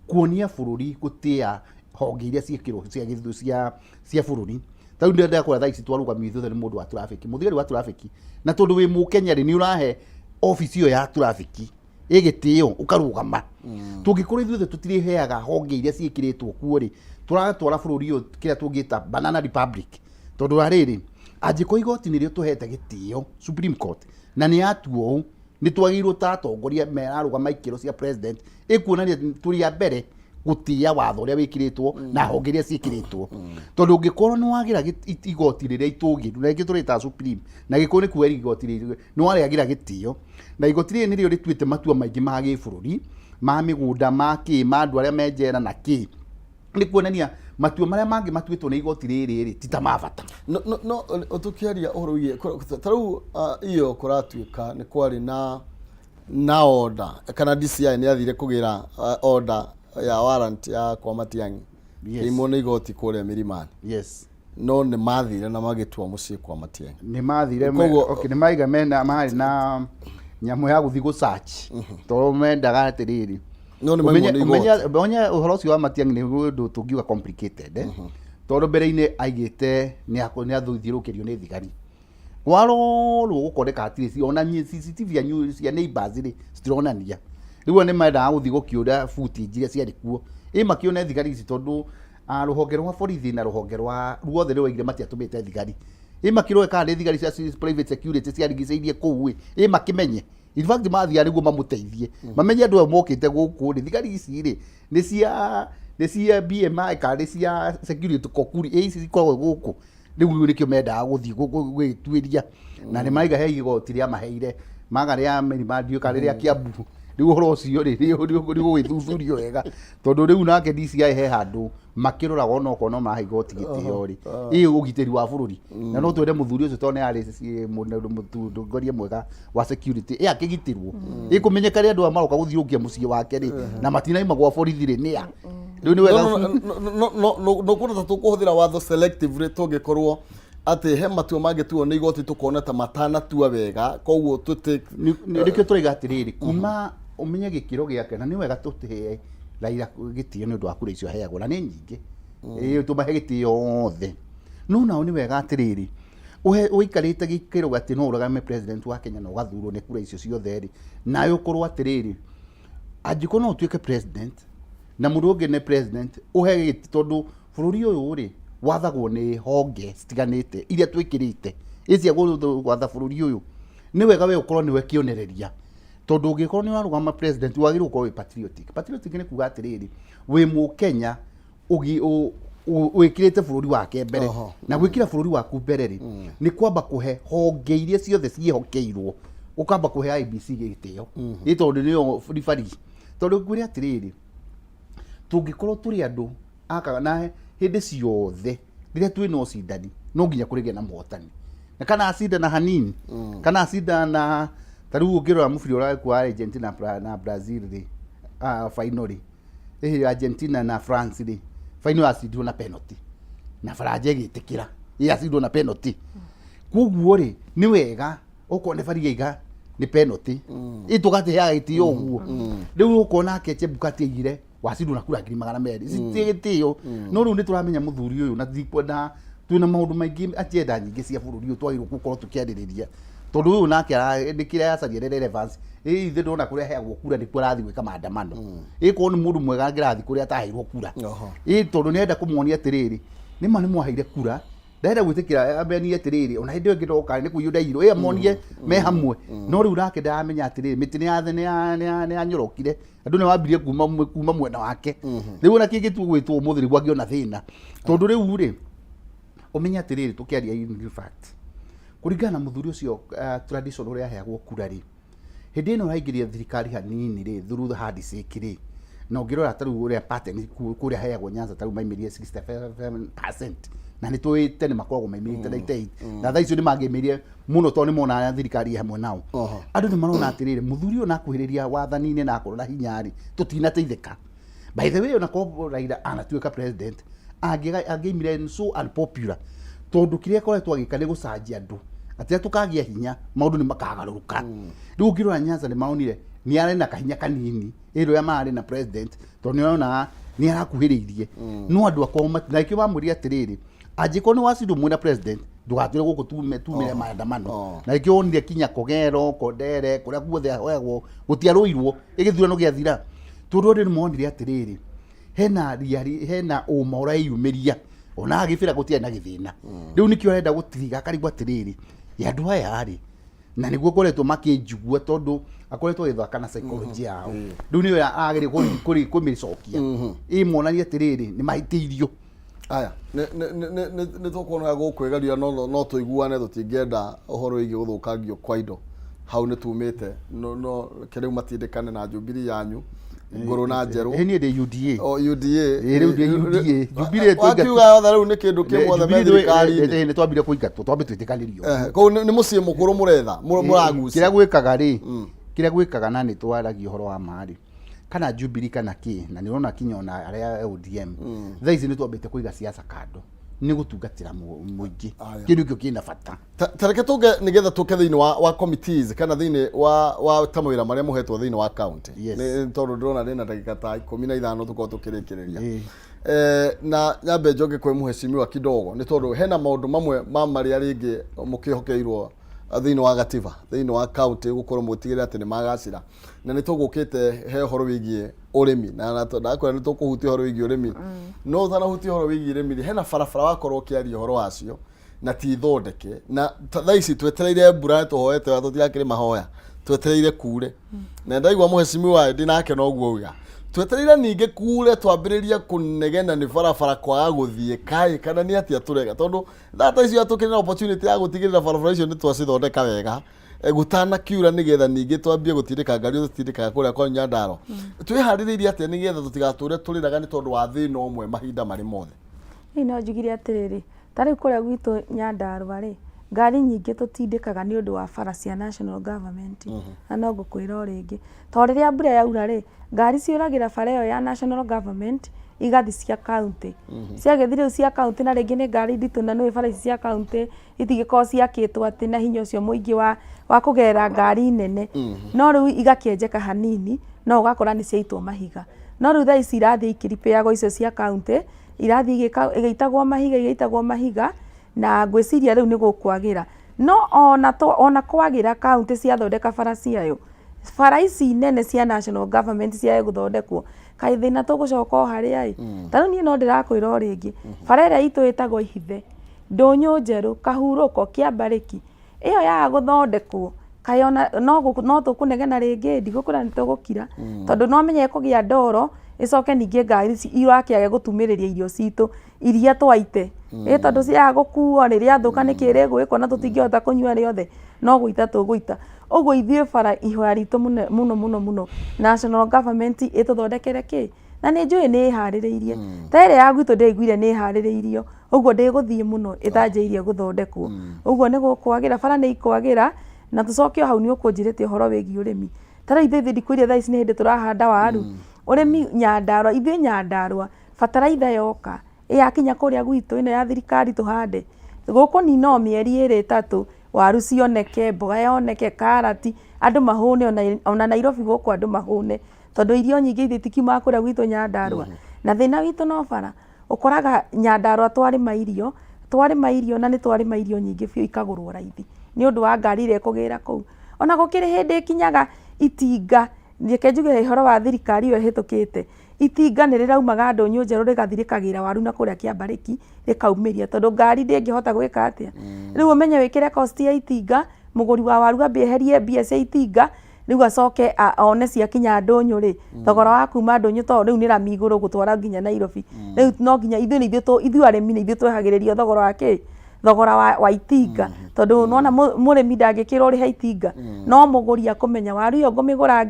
kuonia bũrũri gũtĩa honge iria ciĩkĩrwo cia gĩthu cia bũrũri. Ta rĩu ndĩrenda kũrĩa thaa ici twarũgamio ithuothe nĩ mũndũ wa traffic, mũthigari wa traffic, na tondũ wĩ mũkenya rĩ, nĩ ũrahe obici ĩyo ya traffic ĩ gĩtĩo ũkarũgama. Tũngĩkorwo ithuothe tũtirĩheaga honge iria ciĩkĩrĩtwo kuo rĩ, tũratwara bũrũri ũyũ kĩrĩa tũngĩta banana republic, tondũ wa rĩrĩ, angĩkorwo igoti nĩrĩo tũhete gĩtĩo, Supreme Court, na nĩ yatua ũũ, nĩ twagĩrĩirwo ta atongoria merarũgama ikĩro cia president ĩkuonania tũrĩ a mbere gũtĩa watho ũrĩa wĩkĩrĩtwo na honge iria ciĩkĩrĩtwo, tondũ ũngĩkorwo nĩ wagĩra igoti rĩrĩa itũgĩru na rĩngĩ tũrĩtaga Supreme na gĩkũyũ nĩ kuga igoti rĩrĩ nĩ warĩagĩra gĩtĩo, na igoti rĩrĩ nĩrĩo rĩtuĩte matua maingĩ ma gĩbũrũri, ma mĩgũnda, ma kĩ, ma andũ arĩa me njera na kĩ, nĩ kuonania matua marĩa mangĩ matuĩtwo nĩ igoti rĩrĩ rĩ ti ta ma bata. No tũkĩaria ũhoro wĩgiĩ ta rĩu iyo kũratuĩka nĩ kwarĩ na order kana DCI nĩ athire kũgĩra order ya warrant ya kwa Matiang'i kĩimwo nĩ igoti kũrĩa Milimani. No nĩ mathire na magĩtua mũciĩ kwa Matiang'i. Nĩ mathire okay, nĩ maiga mena marĩ na nyamũ ya gũthiĩ gũ search tondũ mendaga atĩrĩrĩ, No nĩ maimwo nĩ igoti. Ũmenye ũhoro ũcio wa Matiang'i nĩ ũndũ tũngiuga complicated, tondũ mbere-inĩ aigĩte nĩ athiũrũkĩrio nĩ thigari, kwarorwo gũkoneka hatirĩ ona CCTV cia neighbors rĩ citironania. Rĩu nĩ mendaga gũthiĩ gũkĩũra footage iria ciarĩ kuo, ĩ makĩone thigari ici, tondũ rũhonge rwa borithi na rũhonge rwa ruothe rũraigire matiatũmĩte thigari, ĩ makĩrore kana nĩ thigari cia private security ciarigicĩirie kũu, ĩ makĩmenye. In fact mathiaga nĩguo mamũteithie mamenye andũ aya mokĩte gũkũ rĩ, thigari ici rĩ nĩ cia BMI kana nĩ cia security kokuri, ĩ ici cikoragwo gũkũ. Rĩu nĩkĩo mendaga gũthiĩ gwĩtuĩria, na nĩ maiga he igoti rĩa maheire maga rĩa Mĩrima ndiũ kana rĩa Kiambu. Rĩu ũhoro ũcio rĩ nĩ ũgũgĩthuthurio wega, tondũ rĩu nake DCI he handũ makĩroraga onokorwo no marahe igoti gĩtĩo rĩ, ĩ ũgitĩri wa bũrũri, na no twende mũthuri ũcio tondũ nĩ arĩ mũtongoria mwega wa security, ĩ akĩgitĩrwo, ĩ kũmenyeka rĩ andũ aya maroka gũthiũrũrũkia mũciĩ wake rĩ na matinaima gwa borithi rĩ nĩa. Rĩu nĩ wega. No kuona ta tũkũhũthĩra watho selectively tũngĩkorwo atĩ he matua mangĩtuo nĩ igoti tũkona ta matanatua wega, koguo tũtĩ Nĩkĩo tũraiga atĩrĩrĩ, kuma ũmenye gĩkĩro gĩake, na nĩ wega tũtĩe Raila gĩtĩo nĩ ũndũ wa kura icio aheagwo na nĩ nyingĩ, ĩĩ tũmahe gĩtĩo othe, no nao nĩ wega atĩrĩrĩ, ũhe ũikarĩte gĩkĩro atĩ no ũrũgame president wa Kenya na ũgathurwo nĩ kura icio ciothe rĩ, nawe ũkorwo atĩrĩrĩ, angĩkorwo no ũtuĩke president na mũndũ ũngĩ nĩ president, ũhe gĩtĩ, tondũ bũrũri ũyũ rĩ wathagwo nĩ honge citiganĩte iria twĩkĩrĩte ĩ cia gwatha bũrũri ũyũ. Nĩ wega we ũkorwo nĩwe kĩonereria, tondũ ũngĩkorwo nĩ ũrarũgama president wagĩrĩirwo gũkorwo wĩ patriotic. Patriotic nĩ kuga atĩrĩrĩ, wĩ mũkenya wĩkĩrĩte bũrũri wake mbere. Na gwĩkĩra bũrũri waku mbere rĩ, nĩ kwamba kũhe honge iria ciothe ciĩhokeirwo, ũkamba kũhe IEBC gĩtĩo, ĩ tondũ nĩyo ribari. Tondũ ngwĩre atĩrĩrĩ, tũngĩkorwo tũrĩ andũ akaga na hĩndĩ ciothe rĩrĩa twĩna ũcindani no nginya kũrĩgĩa na mũhotani, na kana acindana hanini kana acindana na ta rĩu ũngĩrora mũbira ũrarĩ wa Argentina na Brazil rĩ, final rĩ, ĩhĩ Argentina na France rĩ, final yacindirwo na penalty na Faranja ĩgĩtĩkĩra yacindirwo na penalty. Koguo rĩ, nĩ wega okorwo nĩ bari yaiga nĩ penalty, ĩ tũgateaga gĩtĩo ũguo. Rĩu ũkona nake Chebukati aigire wacindwo na kura 200,000 citirĩ gĩtĩo. No rĩu nĩ tũramenya mũthuri ũyũ na ndikwenda twĩna maũndũ maingĩ, agenda nyingĩ cia bũrũri ũyũ twagĩrĩirwo gũkorwo tũkĩarĩrĩria, tondũ ũyũ nake nĩ kĩrĩa aracaria nĩ relevance. Ĩ ithe ndona kũrĩa aheagwo kura nĩkuo arathiĩ gwĩka maandamano, ĩ korwo nĩ mũndũ mwega angĩrathiĩ kũrĩa ataheirwo kura, ĩ tondũ nĩ arenda kũmonia atĩrĩrĩ, Nĩma nĩ mwaheire kura, ndarenda gwĩtĩkĩra ambenie atĩrĩrĩ, ona hĩndĩ ĩyo ĩngĩ ndoka nĩ kũiywo ndaiyirwo, ĩ amonie me hamwe. No rĩu nake ndaramenya atĩrĩrĩ, mĩtĩ nĩ yanyorokire, andũ nĩ wambirie kuma mwena wake. Rĩu ona kĩngĩtua gwĩtwo ũmũthĩ nĩguo angĩona thĩna, tondũ rĩu rĩ, ũmenye atĩrĩrĩ, tũkĩaria in fact, kũringana na mũthuri ũcio tradition ũrĩa aheagwo kura rĩ, hĩndĩ ĩno ũraingĩria thirikari hanini rĩ, through the handshake rĩ, na ũngĩrora ta rĩu ũrĩa pattern kũrĩa heagwo Nyanza ta rĩu maimĩrire 67%, na nĩ tũĩ tene makoragwo maimĩrĩte 98, na thaa icio nĩ mangĩimĩrire mũno tondũ nĩ monaga thirikari ĩ hamwe nao. Andũ nĩ marona atĩrĩrĩ, mũthuri ũyũ nakuhĩrĩria wathani-inĩ na akorwo na hinya rĩ, tũtinateithĩka. By the way, ona korwo Raila anatuĩka president, angĩaimire so unpopular, tondũ kĩrĩa akoretwo agĩka nĩ gũcanjia andũ atĩ rĩrĩa tũkagĩa hinya maũndũ nĩ makagarũrũka. Rĩu ũngĩrora Nyanza nĩ maronire nĩ arĩ na kahinya kanini ĩrĩa marĩ na president, tondũ nĩ aronaga nĩ arakuhĩrĩirie, no andũ akwao na nĩkĩo mamwĩrire atĩrĩrĩ, angĩkorwo nĩ wacindwo mwĩna president, ndũgatwĩre gũkũ tumire maandamano. Na nĩkĩo wonire kinya Kogero, Kondere, kũrĩa guothe ahoyagwo gũtiarũirwo, ĩgĩthurano gĩathira, tondũ andũ nĩ monire atĩrĩrĩ, hena riari, hena ũma ũreyumĩria, ona agĩbĩra gũtiarĩ na gĩthĩna. Rĩu nĩkĩo arenda gũtiriga, akarigwo atĩrĩrĩ, ya andũ aya rĩ, na nĩguo ngoretwo makĩnjigua, tondũ akoretwo agĩthaka na psychology yao. Rĩu nĩyo agĩrĩire kũmĩcokia, ĩ monanie atĩrĩrĩ, nĩ mahĩtĩirio. Aya, nĩ tũkuona gũkwĩgeria, no tũiguane, tũtingĩenda ũhoro wĩgiĩ gũthũkangio kwa indo hau nĩ tumĩte, no reke rĩu matindĩkane na Jubilee yanyu ngũrũ na njerũ. Ĩ niĩ ndĩ UDA. O UDA. Ĩ rĩu ndĩ UDA. Jubilee. Wakiuga yothe rĩu nĩ kĩndũ kĩmwe othe me thirikari-inĩ. Nĩ twambire kũingatwo, twambe twĩtĩkanĩrio. Kũu nĩ mũciĩ mũkũrũ mũretha mũragucia. Kĩrĩa gwĩkaga rĩ, kĩrĩa gwĩkaga na nĩ twaragia ũhoro wa ma rĩ, kana Jubilee kana kĩ, na nĩ ũrona kinya ona arĩa ODM thaa ici nĩ twambĩte kũiga siasa kando nĩ gũtungatĩra mũingĩ. Kĩndũ kĩo kĩna bata. Ta reke tũnge nĩgetha tũke thĩinĩ wa committees kana thĩinĩ wa ta mawĩra marĩa mũhetwo thĩinĩ wa county. Yes. Nĩ tondũ ndĩrona ndĩna ndagĩka ta 15 tũkorwo tũkĩrĩkĩrĩria. Na nyambe njoke kwĩ mheshimiwa kidogo, nĩ tondũ hena maũndũ mamwe ma marĩa rĩngĩ mũkĩhokeirwo thĩinĩ wa gatiba thĩinĩ wa county gũkorwo mũgĩtigĩrĩra atĩ nĩ magacĩra, na nĩ tũgũkĩte he ũhoro wĩgiĩ ũrĩmi, na ndakwĩra nĩ tũkũhutia ũhoro wĩgiĩ ũrĩmi, no ũtanahutia ũhoro wĩgiĩ ũrĩmi rĩ, hena barabara wakorwo ũkĩaria ũhoro wacio na ti thondeke, na thaa ici twetereire mbura, tũhoete wa tũtigakĩrĩ mahoya, twetereire kure, na ndaigua mheshimiwa ndinake noguo uga twetereire ningĩ kure twambĩrĩrie kũnegena nĩ barabara kwaga gũthiĩ kaĩ kana nĩ atĩa tũreka, tondũ thaa ta icio tũkĩrĩ na opportunity ya gũtigĩrĩra barabara icio nĩ twacithondeka wega gũtanakiura, nĩgetha ningĩ twambie gũtindĩka ngari tũtindĩkaga kũrĩa kwa Nyandarua. Twĩharĩrĩirie atĩa nĩgetha tũtigatũre tũrĩraga nĩ tondũ wa thĩna ũmwe mahinda marĩ mothe? Niĩ no njugire atĩrĩrĩ, ta rĩu kũrĩa gwitũ Nyandarua rĩ, ngari nyingĩ tũtindĩkaga nĩ ũndũ wa bara cia national government. Na no ngũkwĩra o rĩngĩ, tondũ rĩrĩa mbura yaura rĩ, ngari ciũragĩra bara ĩyo ya national government igathiĩ cia county. Ciagĩthiĩ rĩu cia county, na rĩngĩ nĩ ngari nditũ, na nĩũĩ bara ici cia county itingĩkorwo ciakĩtwo atĩ na hinya ũcio mũingĩ wa kũgerera ngari nene, no rĩu igakĩenjeka hanini, no ũgakora nĩ ciaitwo mahiga. No rĩu thaa ici irathiĩ ikĩripĩagwo icio cia county, irathiĩ igĩitagwo mahiga, igĩitagwo mahiga, na ngwĩciria rĩu nĩ gũkwagĩra. No ona kwagĩra county ciathondeka bara ciayo, bara ici nene cia national government ciage gũthondekwo, kaĩ thĩna tũgũcoka o harĩa ĩ. Ta rĩu niĩ no ndĩrakwĩra o rĩngĩ, bara ĩrĩa itũ ĩtagwo Ihithe, Ndũnyũ Njerũ, Kahurũko, Kĩambarĩki, ĩyo yaga gũthondekwo, kaĩ ona no tũkũnegena rĩngĩ? Ndigũkwĩra nĩ tũgũkira, tondũ no menye ĩkũgĩa ndoro, ĩcoke ningĩ ngari ici irakĩage gũtumĩrĩria irio citũ iria twaite. Ĩ tondũ ciaga gũkuo rĩ, rĩathũka nĩkĩ rĩgwĩkwo na tũtingĩhota kũnyua rĩothe, no gũita tũgũita. Ũguo ithuĩ bara ihoya ritũ mũno mũno mũno, national government ĩtũthondekere kĩ? Na nĩ njũĩ nĩ ĩharĩrĩirie. Ta ĩrĩa ya gwitũ ndĩraiguire nĩ ĩharĩrĩirio, ũguo ndĩgũthiĩ mũno ĩtanjĩirie gũthondekwo. Ũguo nĩ gũkwagĩra, bara nĩ ikwagĩra, na tũcoke o hau nĩ ũkũnjĩrĩte ũhoro wĩgiĩ ũrĩmi. Ta rĩu ithuĩ ndikwĩrire thaa ici nĩ hĩndĩ tũrahanda waru. Ũrĩmi Nyandarũa, ithuĩ Nyandarũa, bataraitha yoka, ĩyakinya kũrĩa gwitũ ĩno ya thirikari tũhande, gũkũnina o mĩeri ĩrĩ ĩtatũ, waru cioneke, mboga yoneke, karati, andũ mahũne, ona Nairobi gũkũ andũ mahũne. Tondũ irio nyingĩ ithuĩ itikiumaga kũrĩa gwitũ Nyandarũa. Na thĩna witũ no bara, ũkoraga Nyandarũa twarĩma irio, twarĩma irio na nĩ twarĩma irio nyingĩ biũ ikagũrwo raithi, nĩ ũndũ wa ngari ĩrĩa ĩkũgĩra kũu. Ona gũkĩrĩ hĩndĩ ĩkinyaga itinga, reke njuge ũhoro wa thirikari ĩyo ĩhĩtũkĩte, Itinga nĩ rĩraumaga ndũnyũ njerũ rĩgathiĩ rĩkagĩra waru na kũrĩa Kĩambarĩki rĩkaumĩria tondũ ngari ndĩngĩhota gwĩka atĩa. Rĩu ũmenye wĩkĩre cost ya itinga, mũgũri wa waru ambe eherie mbia cia itinga, rĩu acoke one ciakinya ndũnyũ rĩ, thogora wa kuma ndũnyũ tondũ rĩu nĩ rami igũrũ gũtwara nginya Nairobi. Rĩu no nginya ithuĩ nĩ ithuĩ ithuĩ arĩmi nĩ ithuĩ twehagĩrĩrio thogora wa kĩ? Thogora wa itinga. Tondũ nĩwona mũrĩmi ndangĩkĩrwo ũrĩhe itinga, no mũgũri akũmenya waru ĩyo ngũmĩgũra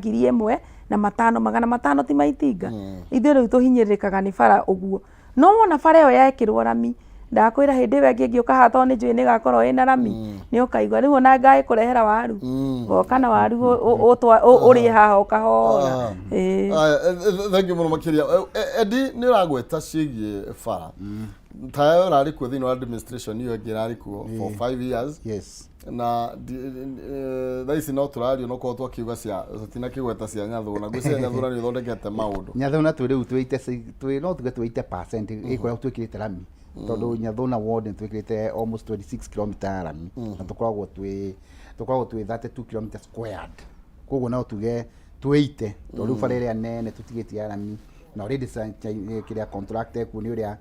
1500, 500 ti ma itinga. Ithuĩ rĩu tũhinyĩrĩrĩkaga nĩ bara ũguo. No wona bara ĩyo yekĩrwo rami, ndakwĩra hĩndĩ ĩyo ĩngĩ ĩngĩũka haha tondũ nĩ njũĩ nĩ ĩgakorwo ĩna rami, nĩ ũkaigua. Rĩu ona ngagĩkũrehera waru, ngoka na waru ũrĩe haha o kahora. Ĩĩ. Aya, thank you mũno makĩria. Eddie, nĩ ũragweta ciĩgiĩ bara. Tayo ũrarĩ kuo thĩinĩ wa administration ĩyo ĩngĩ ĩrarĩ kuo for 5 years. Na thaa ici no tũrario no korwo twakiuga cia tũtinakĩgweta cia Nyathũna, ngwĩciria Nyathũna nĩ ũthondekete maũndũ. Nyathũna twĩ rĩu twĩ twĩ no tuge twĩ 80% ĩkũrĩa twĩkĩrĩte rami tondũ Nyathũna ward nĩ twĩkĩrĩte almost 26 km ya rami na tũkoragwo twĩ 32 km squared, koguo no tuge twĩ 80 tondũ rĩu bara ĩrĩa nene tũtigĩtie ya rami na already kĩrĩa contract ekuo nĩ ũrĩa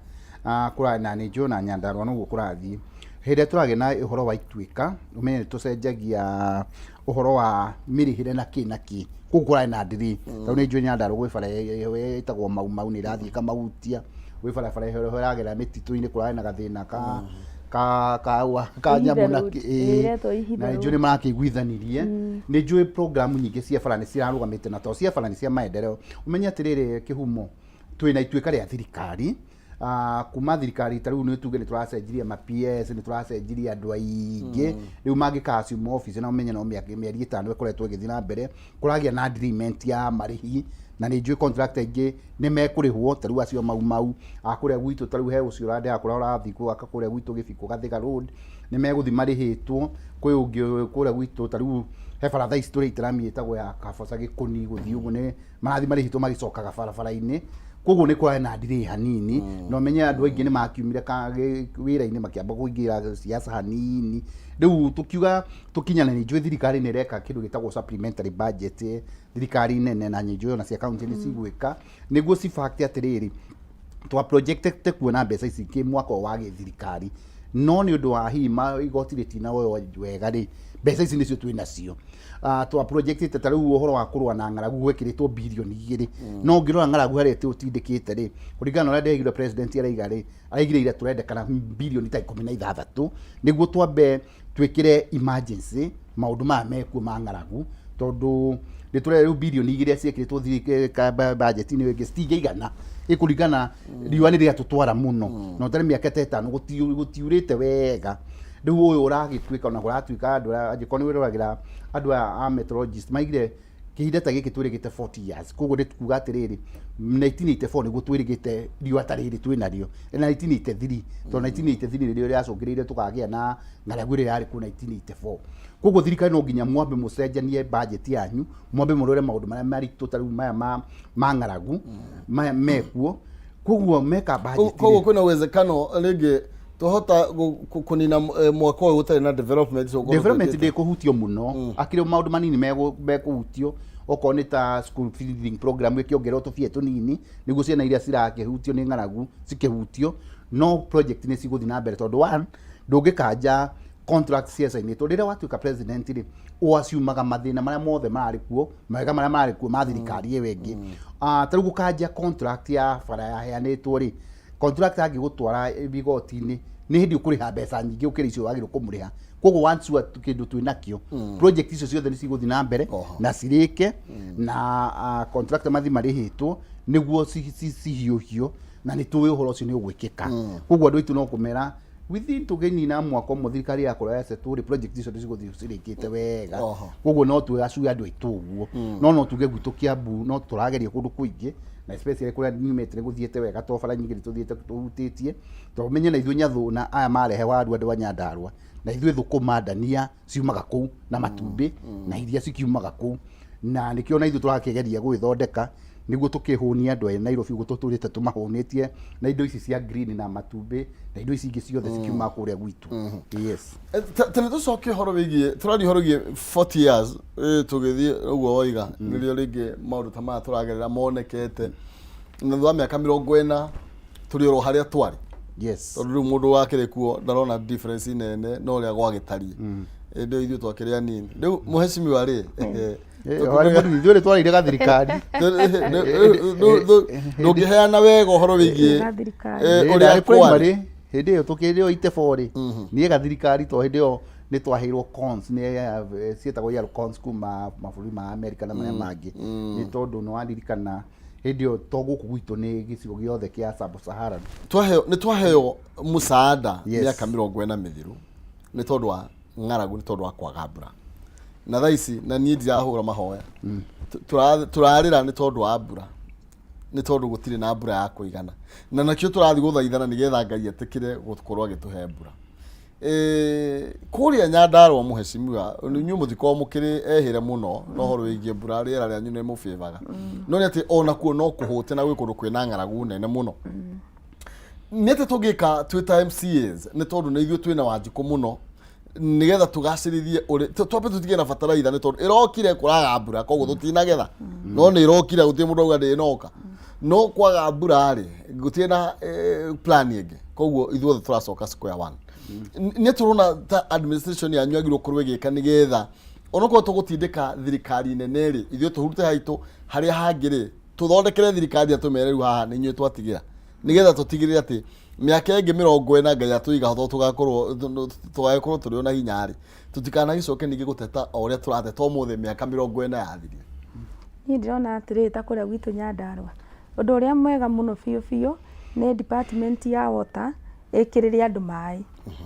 kũra na nĩ njũĩ na Nyandarua noguo kũrathiĩ. Hĩndĩ ĩrĩa tũragĩa na ũhoro wa ituĩka ũmenye nĩ tũcenjagia ũhoro wa mĩrĩhĩre na kĩ na kĩ, koguo kũrarĩ na delay. Tondũ nĩ njũĩ Nyandarua gwĩ bara ĩtagwo Mau Mau nĩ ĩrathiĩ ĩkamahutia, gwĩ barabara ĩragera mĩtitũ-inĩ kũrarĩ na gathĩna ka ka ka wa- ka Ihithe nyamũ na Road. kĩ- Ĩĩ, ĩretwo Ihithe na nĩ njũĩ Road. nĩ marakĩiguithanirie. Nĩ njũĩ program nyingĩ cia bara nĩ cirarũgamĩte na to cia bara nĩ cia maendeleo. Ũmenye atĩrĩrĩ kĩhumo, twĩna ituĩka rĩa thirikari kuma thirikari ta rĩu nĩ tuge nĩ tũracenjirie ma PS, nĩ tũracenjirie andũ aingĩ rĩu mangĩka assume office, na ũmenye no mĩeri 5 ĩkoretwo ĩgĩthiĩ na mbere, kũragĩa na agreement ya marĩhi na nĩ njũĩ contractor aingĩ nĩ mekũrĩhwo. Ta rĩu acio Mau Mau a kũrĩa gwitũ, ta rĩu he ũcio ũrandĩha kũrĩa ũrathiĩ gwaka kũrĩa gwitũ Gĩbikũ Gathĩga Road, nĩ megũthiĩ marĩhĩtwo. Kwĩ ũngĩ kũrĩa gwitũ, ta rĩu he bara thaa ici tũrĩte rami ĩtagwo ya Kaboca Gĩkũni gũthiĩ ũguo, nĩ marathiĩ marĩhĩtwo magĩcokaga barabara-inĩ, koguo nĩ kũrarĩ na delay hanini. Na ũmenye andũ aingĩ nĩ makiumire wĩra-inĩ makĩamba kũingĩra siasa hanini. Rĩu tũkiuga tũkinyane, nĩ njũĩ thirikari nĩ ĩreka kĩndũ gĩtagwo supplementary budget, thirikari nene na nĩ njũĩ ona cia county nĩ cigwĩka nĩguo ci fact atĩrĩrĩ, twa projectete kuona mbeca ici kĩ mwaka ũyũ wa gĩthirikari, no nĩ ũndũ wa hihi igoti rĩtinaoywo wega rĩ, mbeca ici nĩcio twĩ nacio. Twa projectete ta rĩu ũhoro wa kũrũa na ng'aragu gwekĩrĩtwo birioni 2, no ũngĩrora ng'aragu harĩa tũtindĩkĩte rĩ, kũringana na ũrĩa ndĩraiguire president araiga rĩ, araigire tũrendekana birioni ta 16 nĩguo twambe twĩkĩre emergency maũndũ maya mekuo ma ng'aragu, tondũ nĩ tũrera rĩu birioni 2 ciĩkĩrĩtwo budget-inĩ ĩyo ĩngĩ citingĩigana ĩkũringana riũa nĩ rĩatũtwara mũno na ũtarĩ mĩaka ta 5 gũtiurĩte wega. Rĩu ũyũ ũragĩtuĩka ona kũratuĩka andũ angĩkorwo nĩ wĩroragĩra andũ aya a meteorologist maigire kĩhinda ta gĩkĩ twĩrĩgĩte 40 years, koguo nĩ kuga atĩrĩrĩ, 1984 nĩguo twĩrĩgĩte riũa ta rĩrĩ twĩ narĩo, 1983, tondũ 1983 nĩrĩo rĩacũngĩrĩirie tũkagĩa na ng'aragu ĩrĩa yarĩ kuo 1984. Koguo thirikari no nginya mwambe mũcenjanie budget yanyu, mwambe mũrore maũndũ marĩa maritũ ta rĩu maya ma ng'aragu maya mekuo, koguo meka budget. Koguo kwĩna uwezekano rĩngĩ twahota kũnina mwaka ũyũ gũtarĩ na development ũguo development tũtwĩkĩte. Ndĩkũhutio mũno, akĩrĩ maũndũ manini mekũhutio, okorwo nĩ ta school feeding program ĩkĩongererwo tũbia tũnini nĩguo ciana iria cirakĩhutio nĩ ng'aragu cikĩhutio, no project nĩ cigũthiĩ na mbere tondũ one ndũngĩkanja contract ciacainĩtwo. Rĩrĩa watuĩka president rĩ, ũaciumaga mathĩna marĩa mothe mararĩ kuo, mawega marĩa mararĩ kuo ma thirikari ĩyo ĩngĩ. Ta rĩu gũkanja contract ya bara yaheanĩtwo rĩ, contract angĩgũtwara igoti-inĩ nĩ hĩndĩ ũkũrĩha mbeca nyingĩ gũkĩra icio wagĩrĩirwo kũmũrĩha. Koguo once kĩndũ twĩ nakĩo, project icio ciothe nĩ cigũthiĩ na mbere na cirĩke na contractor mathiĩ marĩhĩtwo nĩguo cihiũhio, na nĩ tũĩ ũhoro ũcio nĩ ũgwĩkĩka. Koguo andũ aitũ no kũmera within tũngĩnina mwaka ũmwe thirikari yakorwo yasetwo rĩ, project icio nĩ cigũthiĩ cirĩkĩte wega. Koguo no twĩgacue andũ aitũ ũguo, no tuge gwitũ Kiambu no tũrageria kũndũ kũingĩ na especially kũrĩa nyumĩte nĩ gũthiĩte wega to bara nyingĩ nĩ tũthiĩte tũhutĩtie, tondũ ũmenye na ithuĩ Nyathũna aya marehe waru andũ a Nyandarua, na ithuĩ thũkũma ndania ciumaga kũu na matumbĩ na iria cikiumaga kũu, na nĩkĩo na ithuĩ tũrakĩgeria gũgĩthondeka nĩguo tũkĩhũnia andũ a Nairobi ũguo tũtũrĩte tũmahũnĩtie na indo ici cia green na matumbĩ na indo ici ingĩ ciothe cikiumaga kũrĩa gwitũ, yes. Tene tũcoke ũhoro wĩgiĩ, tũraria ũhoro wĩgiĩ 40 years, tũgĩthiĩ ũguo woiga nĩrĩo rĩngĩ maũndũ ta maya tũragerera monekete. Na thutha wa mĩaka 40 tũrĩ oro harĩa twarĩ. Tondũ rĩu mũndũ wakĩrĩ kuo ndarona difference nene na ũrĩa gwagĩtariĩ ĩndĩ ĩyo ithuĩ twakĩrĩ anini. Rĩu mũhecimiwa rĩ, Warĩ mũnini, ithuĩ nĩ twarĩire gathirikari. Ndũngĩheana wega ũhoro wĩgiĩ Ga thirikari. Ũrĩa Ndarĩ kwarĩ. primary hĩndĩ ĩyo tũkĩrĩ o itebo rĩ, niĩ gathirikari to hĩndĩ ĩyo nĩ twaheirwo cons nĩ ciĩtagwo yellow cons kuma mabũrũri ma America na marĩa mangĩ, nĩ tondũ nĩ waririkana hĩndĩ ĩyo to gũkũ gwitũ nĩ gĩcigo gĩothe kĩa Sub-Saharan. Twaheo nĩ twaheo mũsaada mĩaka 40 mĩthiru nĩ tondũ wa ng'aragu, nĩ tondũ wa kwaga mbura, na thaa ici na niĩ ndirahũra mahoya. Tũrarĩra nĩ tondũ wa mbura, nĩ tondũ gũtirĩ na mbura ya kũigana, na nakĩo tũrathiĩ gũthaithana nĩgetha Ngai etĩkĩre gũkorwo agĩtũhe mbura. Kũrĩa Nyandarũa, mũhecimiwa, inyuĩ mũtikoragwo mũkĩrĩ ehĩre mũno na ũhoro wĩgiĩ mbura, rĩera rĩanyu nĩ mũbĩbaga, no nĩ atĩ onakuo no kũhũte na gwĩ kũndũ kwĩna ng'aragu nene mũno. Nĩ atĩ tũngĩka twĩ ta MCAs, nĩ tondũ nĩ ithuĩ twĩna wanjikũ mũno, nĩgetha tũgacĩrithie ũrĩ twambe tũtige na bataraitha, nĩ tondũ ĩrokire kũraga mbura, koguo tũtinagetha, no nĩ ĩrokire, gũtirĩ mũndũ auga ndĩnoka, no kwaga mbura rĩ, gũtirĩ na plan ĩngĩ, koguo ithuothe tũracoka square one. Nĩ tũrona ta administration yanyu yagĩrĩirwo gũkorwo ĩgĩka nĩgetha onokorwo tũgũtindĩka thirikari nene rĩ, ithuĩ tũrute haitũ harĩa hangĩ rĩ, tũthondekere thirikari na tũmere rĩu haha nĩ inyuĩ twatigĩra, nĩgetha tũtigĩrĩre atĩ mĩaka ĩngĩ 40 Ngai atũiga ho, tondũ tũgagĩkorwo tũrĩ ona hinya rĩ, tũtikanagĩcoke ningĩ gũteta o ũrĩa tũrateta ũmũthĩ mĩaka 40 yathirire. Niĩ ndĩrona atĩrĩrĩ, ta kũrĩa gwitũ Nyandarũa, ũndũ ũrĩa mwega mũno biũ biũ nĩ department ya water ĩkĩrĩre andũ maĩ.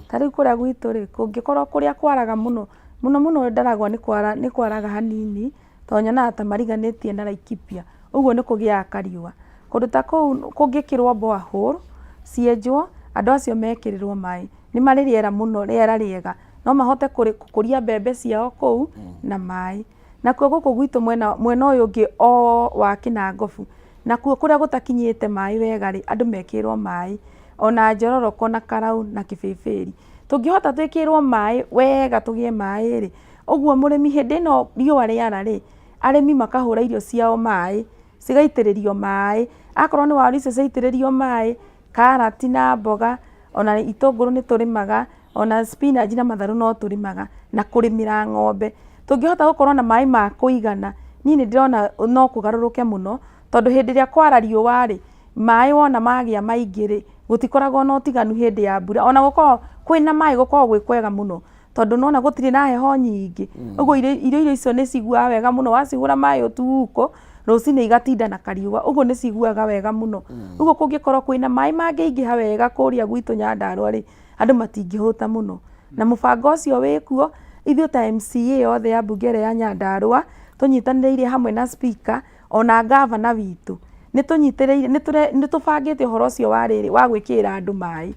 Ta rĩu kũrĩa gwitũ rĩ, kũngĩkorwo kũrĩa kwaraga mũno mũno mũno Ndaragwa nĩ kwaraga hanini, tondũ nyonaga ta mariganĩtie na Laikipia, ũguo nĩ kũgĩaga kariũa. Kũndũ ta kũu kũngĩkĩrwo borehole, cienjwo, andũ acio mekĩrĩrwo maĩ, nĩ marĩ rĩera mũno, rĩera rĩega, no mahote gũkũria mbembe ciao kũu na maĩ. Nakuo gũkũ gwitũ mwena mwena ũyũ ũngĩ o wa Kĩnangobu, nakuo kũrĩa gũtakinyĩte maĩ wega rĩ, andũ mekĩrĩrwo maĩ, ona Njororoko na Karau na Kĩbĩbĩri. Tũngĩhota twĩkĩrĩrwo maĩ wega tũgĩe maĩ rĩ, ũguo mũrĩmi hĩndĩ ĩno riũa rĩara rĩ, arĩmi makahũra irio ciao maĩ, cigaitĩrĩrio maĩ, akorwo nĩ waru icio ciaitĩrĩrio maĩ, karati na mboga, ona itũngũrũ nĩ tũrĩmaga, ona spinach na matharũ no tũrĩmaga, na kũrĩmĩra ng'ombe. Tũngĩhota gũkorwo na maĩ ma kũigana, niĩ nĩ ndĩrona no kũgarũrũke mũno, tondũ hĩndĩ ĩrĩa kwara riũa rĩ, maĩ wona magĩa maingĩ rĩ, gũtikoragwo na ũtiganu hĩndĩ ya mbura, ona gũkoragwo kwĩna maĩ gũkoragwo gwĩ kwega mũno, tondũ nĩwona gũtirĩ na heho nyingĩ, ũguo irio icio nĩ ciguaga wega mũno, wacihũra maĩ ũtukũ, rũcinĩ igatinda na kariũa, ũguo nĩ ciguaga wega mũno. Ũguo kũngĩkorwo kwĩna maĩ mangĩingĩha wega kũrĩa gwitũ Nyandarũa rĩ, andũ matingĩhũta mũno. Na mũbango ũcio wĩkuo, ithuĩ ta MCA othe a mbunge ĩrĩa ya Nyandarũa, tũnyitanĩire hamwe na speaker, ona ngavana witũ, nĩ tũnyitĩrĩire, nĩ tũbangĩte ũhoro ũcio wa rĩrĩ, wa gwĩkĩrĩra andũ maĩ.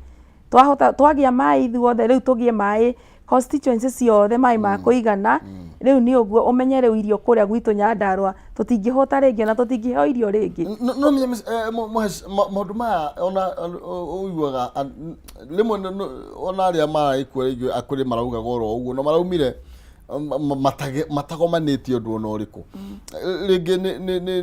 Twahota, twagĩa maĩ ithuothe rĩu tũgĩe maĩ constituency ciothe, maĩ ma kũigana, rĩu nĩ ũguo ũmenye rĩu irio kũrĩa gwitũ Nyandarũa tũtingĩhũta rĩngĩ ona tũtingĩheo irio rĩngĩ. No menye maũndũ maya ona ũiguaga rĩmwe ona arĩa maragĩkua rĩngĩ akũrĩ maraugaga oro ũguo, no maraumire matagomanĩtie ũndũ ona ũrĩkũ. Rĩngĩ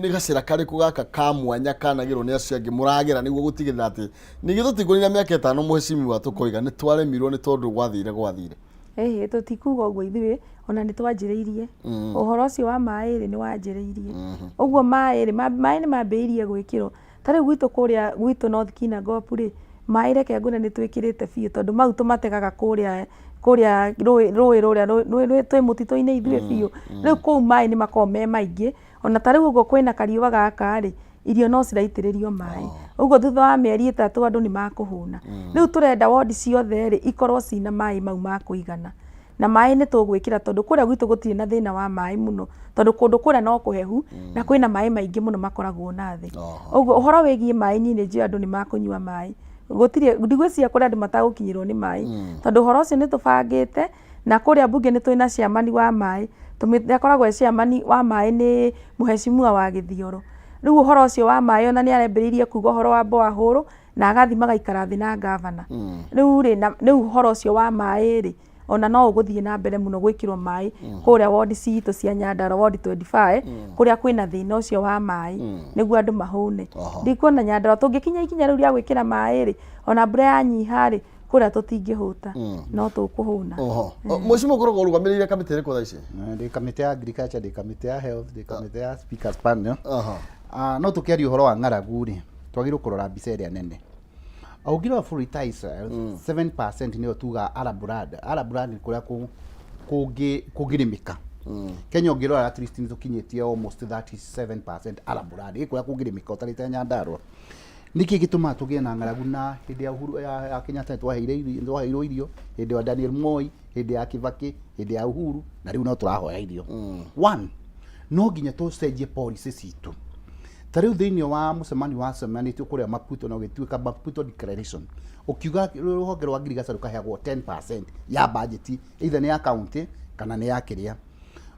nĩ gacĩra karĩkũ gaka ka mwanya kanagĩrwo nĩ acio angĩ mũragera nĩguo gũtigĩrĩra atĩ ningĩ tũtikũnina mĩaka 5 mũhecimiwa tũkoiga nĩ twaremirwo nĩ tondũ gwathire gwathire? Ĩhĩ, tũtikuga ũguo ithuĩ, ona nĩ twanjĩrĩirie ũhoro ũcio wa maĩ rĩ, nĩ wanjĩrĩirie ũguo. Maĩ rĩ, maĩ nĩ mambĩrĩirie gwĩkĩrwo. Ta rĩu gwitũ kũrĩa gwitũ North Kinangop rĩ, maĩ reke ngwĩre nĩ twĩkĩrĩte biũ, tondũ mau tũmategaga kũrĩa kũrĩa rũĩ rũĩ rũrĩa twĩ mũtitũ-inĩ ithuĩ biũ. Rĩu kũu maĩ nĩ makoragwo me maingĩ. Ona ta rĩu ũguo kwĩna kariũa gaka rĩ, irio no ciraitĩrĩrio maĩ, ũguo thutha wa mĩeri 3 andũ nĩ makũhũna. Rĩu tũrenda wondi ciothe rĩ, ikorwo cina maĩ mau ma kũigana, na maĩ nĩ tũgwĩkĩra, tondũ kũrĩa gwitũ gũtirĩ na thĩna wa maĩ mũno, tondũ kũndũ kũrĩa no kũhehu na kwĩna maĩ maingĩ mũno makoragwo na thĩ. Ũguo ũhoro wĩgiĩ maĩ, niĩ nĩ njũĩ andũ nĩ makũnyua maĩ, gũtirĩ, ndigwĩciria kũrĩ andũ matagũkinyĩrwo nĩ maĩ, tondũ ũhoro ũcio nĩ tũbangĩte. Na kũrĩa mbunge nĩ tũrĩ na chairman wa maĩ, akoragwo e chairman wa maĩ nĩ mũheshimiwa wa Gĩthioro. Rĩu ũhoro ũcio wa maĩ ona nĩ arambĩrĩirie kuga ũhoro wa borehole na agathiĩ magaikara thĩ na ngavana. Rĩu rĩ, rĩu ũhoro ũcio wa maĩ rĩ, Ona no ũgũthiĩ na mbere mũno gwĩkĩrwo maĩ kũrĩa wodi citũ cia Nyandarua, wodi 25, kũrĩa kwĩna thĩna ũcio wa maĩ, nĩguo andũ mahũne. Ndikuona Nyandarua tũngĩkinya ikinya rĩu rĩa gwĩkĩra maĩ rĩ, ona mbura yanyiha rĩ, kũrĩa tũtingĩhũta, no tũkũhũna. Oho. Mheshimiwa, ũkoragwo ũrũgamĩrĩire kamĩtĩ ĩrĩkũ thaa ici? Ndĩ kamĩtĩ ya agriculture, ndĩ kamĩtĩ ya health, ndĩ kamĩtĩ ya speakers panel. Aha. Ah, no tũkĩaria ũhoro wa ng'aragu rĩ, twagĩrĩirwo kũrora mbica ĩrĩa nene. Ũngĩrora bũrũri ta Israel, 7% nĩyo tuga Arab land. Arab land nĩ kũrĩa kũngĩrĩmĩka. Kenya ũngĩrora at least nĩ tũkinyĩtie almost 37% Arab land, ĩ kũrĩa kũngĩrĩmĩka ũtarĩte Nyandarua. Nĩkĩ gĩtũmaga tũgĩe na ng'aragu? Na hĩndĩ ya Uhuru ya Kenyatta nĩtwaheire irio, nĩtwaheirwo irio, hĩndĩ ya Daniel Moi, hĩndĩ ya Kibaki, hĩndĩ ya Uhuru, na rĩu no tũrahoya irio. One, no nginya tũcenjie policy citũ. Ta rĩu thĩinĩ wa mũcemanio wacemanĩtio kũrĩa Maputo na ũgĩtuĩka Maputo Declaration, ũkiuga rũhonge rwa ngirigaca rũkaheagwo 10% ya budget, either nĩ ya county kana nĩ ya kĩrĩa.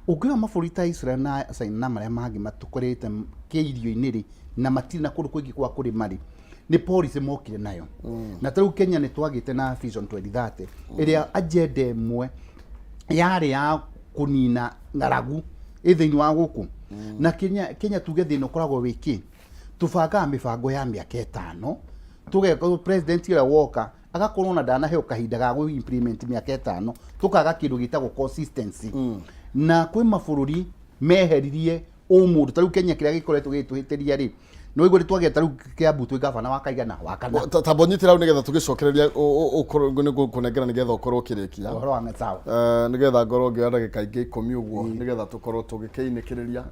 Ũngĩrora mabũrũri ta Israel na China na marĩa mangĩ matũkũrĩte kĩirio-inĩ rĩ, na matirĩ na kũndũ kũingĩ kwa kũrĩma rĩ, nĩ policy mokire nayo. Na ta rĩu Kenya nĩ twagĩte na Vision 2030, ĩrĩa agenda ĩmwe yarĩ ya kũnina ng'aragu ĩ thĩinĩ wa gũkũ. Na Kenya tuge thĩna ũkoragwo wĩ kĩ, tũbangaga mĩbango ya mĩaka 5, tũgeka president ũrĩa woka agakorwo na ndanaheo kahinda ga gũ implement mĩaka 5, tũkaga kĩndũ gĩtagwo consistency. Na kwĩ mabũrũri meheririe ũmũndũ, ta rĩu Kenya kĩrĩa gĩkoretwo gĩgĩtũhĩtĩria rĩ, no igua twagĩa ta rĩu Kiambu twĩ gavana wa kaigana wa kana. Tamba ũnyitĩre hau nĩgetha tũgĩcokereria nĩ ngũkũnengera nĩgetha ũkorwo ũkĩrĩkia. Ũhoro wa sawa. Nĩgetha ngorwo ngĩoya ndagĩka ingĩ 10 ũguo, nĩgetha tũkorwo tũgĩkĩinĩkĩrĩria,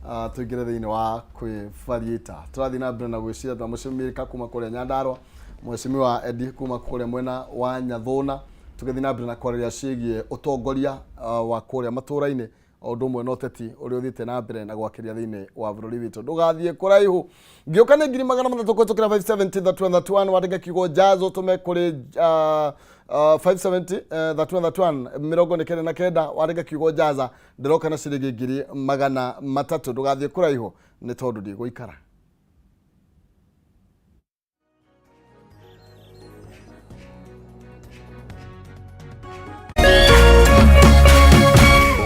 tũingĩre thĩinĩ wa kwĩbariĩta. Tũrathiĩ na mbere na gwĩciria na Mheshimiwa kuma kũrĩa Nyandarua, Mheshimiwa Eddie kuma kũrĩa mwena wa Nyathũna, tũgĩthiĩ na mbere na kwarĩria ciĩgiĩ ũtongoria wa kũrĩa matũũra-inĩ, o ũndũ ũmwe na ũteti ũrĩa ũthiĩte na mbere na gwakĩria thĩinĩ wa bũrũri witũ. Ndũgathiĩ kũraihu. Ngĩũka nĩ 300,000 kũhĩtũkĩra 570 31 31, wandĩke kiugo Jazz ũtũme kũrĩ 570 31 31 99, wandĩke kiugo Jaza, ndĩroka na ciringi 300,000. Ndũgathiĩ kũraihu nĩ tondũ ndigũikara.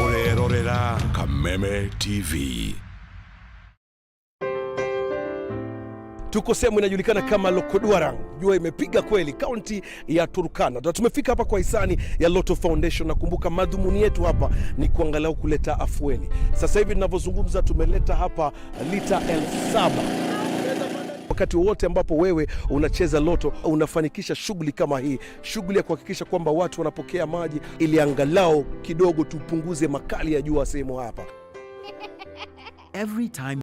Ũrerorera Kameme TV. Tuko sehemu inajulikana kama Lokodwarang. Jua imepiga kweli, kaunti ya Turkana, na tumefika hapa kwa hisani ya Lotto Foundation. Nakumbuka madhumuni yetu hapa ni kuangalau kuleta afueni. Sasa hivi tunavyozungumza, tumeleta hapa lita 7,000. Wakati wowote ambapo wewe unacheza Lotto unafanikisha shughuli kama hii, shughuli ya kuhakikisha kwamba watu wanapokea maji ili angalau kidogo tupunguze makali ya jua sehemu hapa. Every time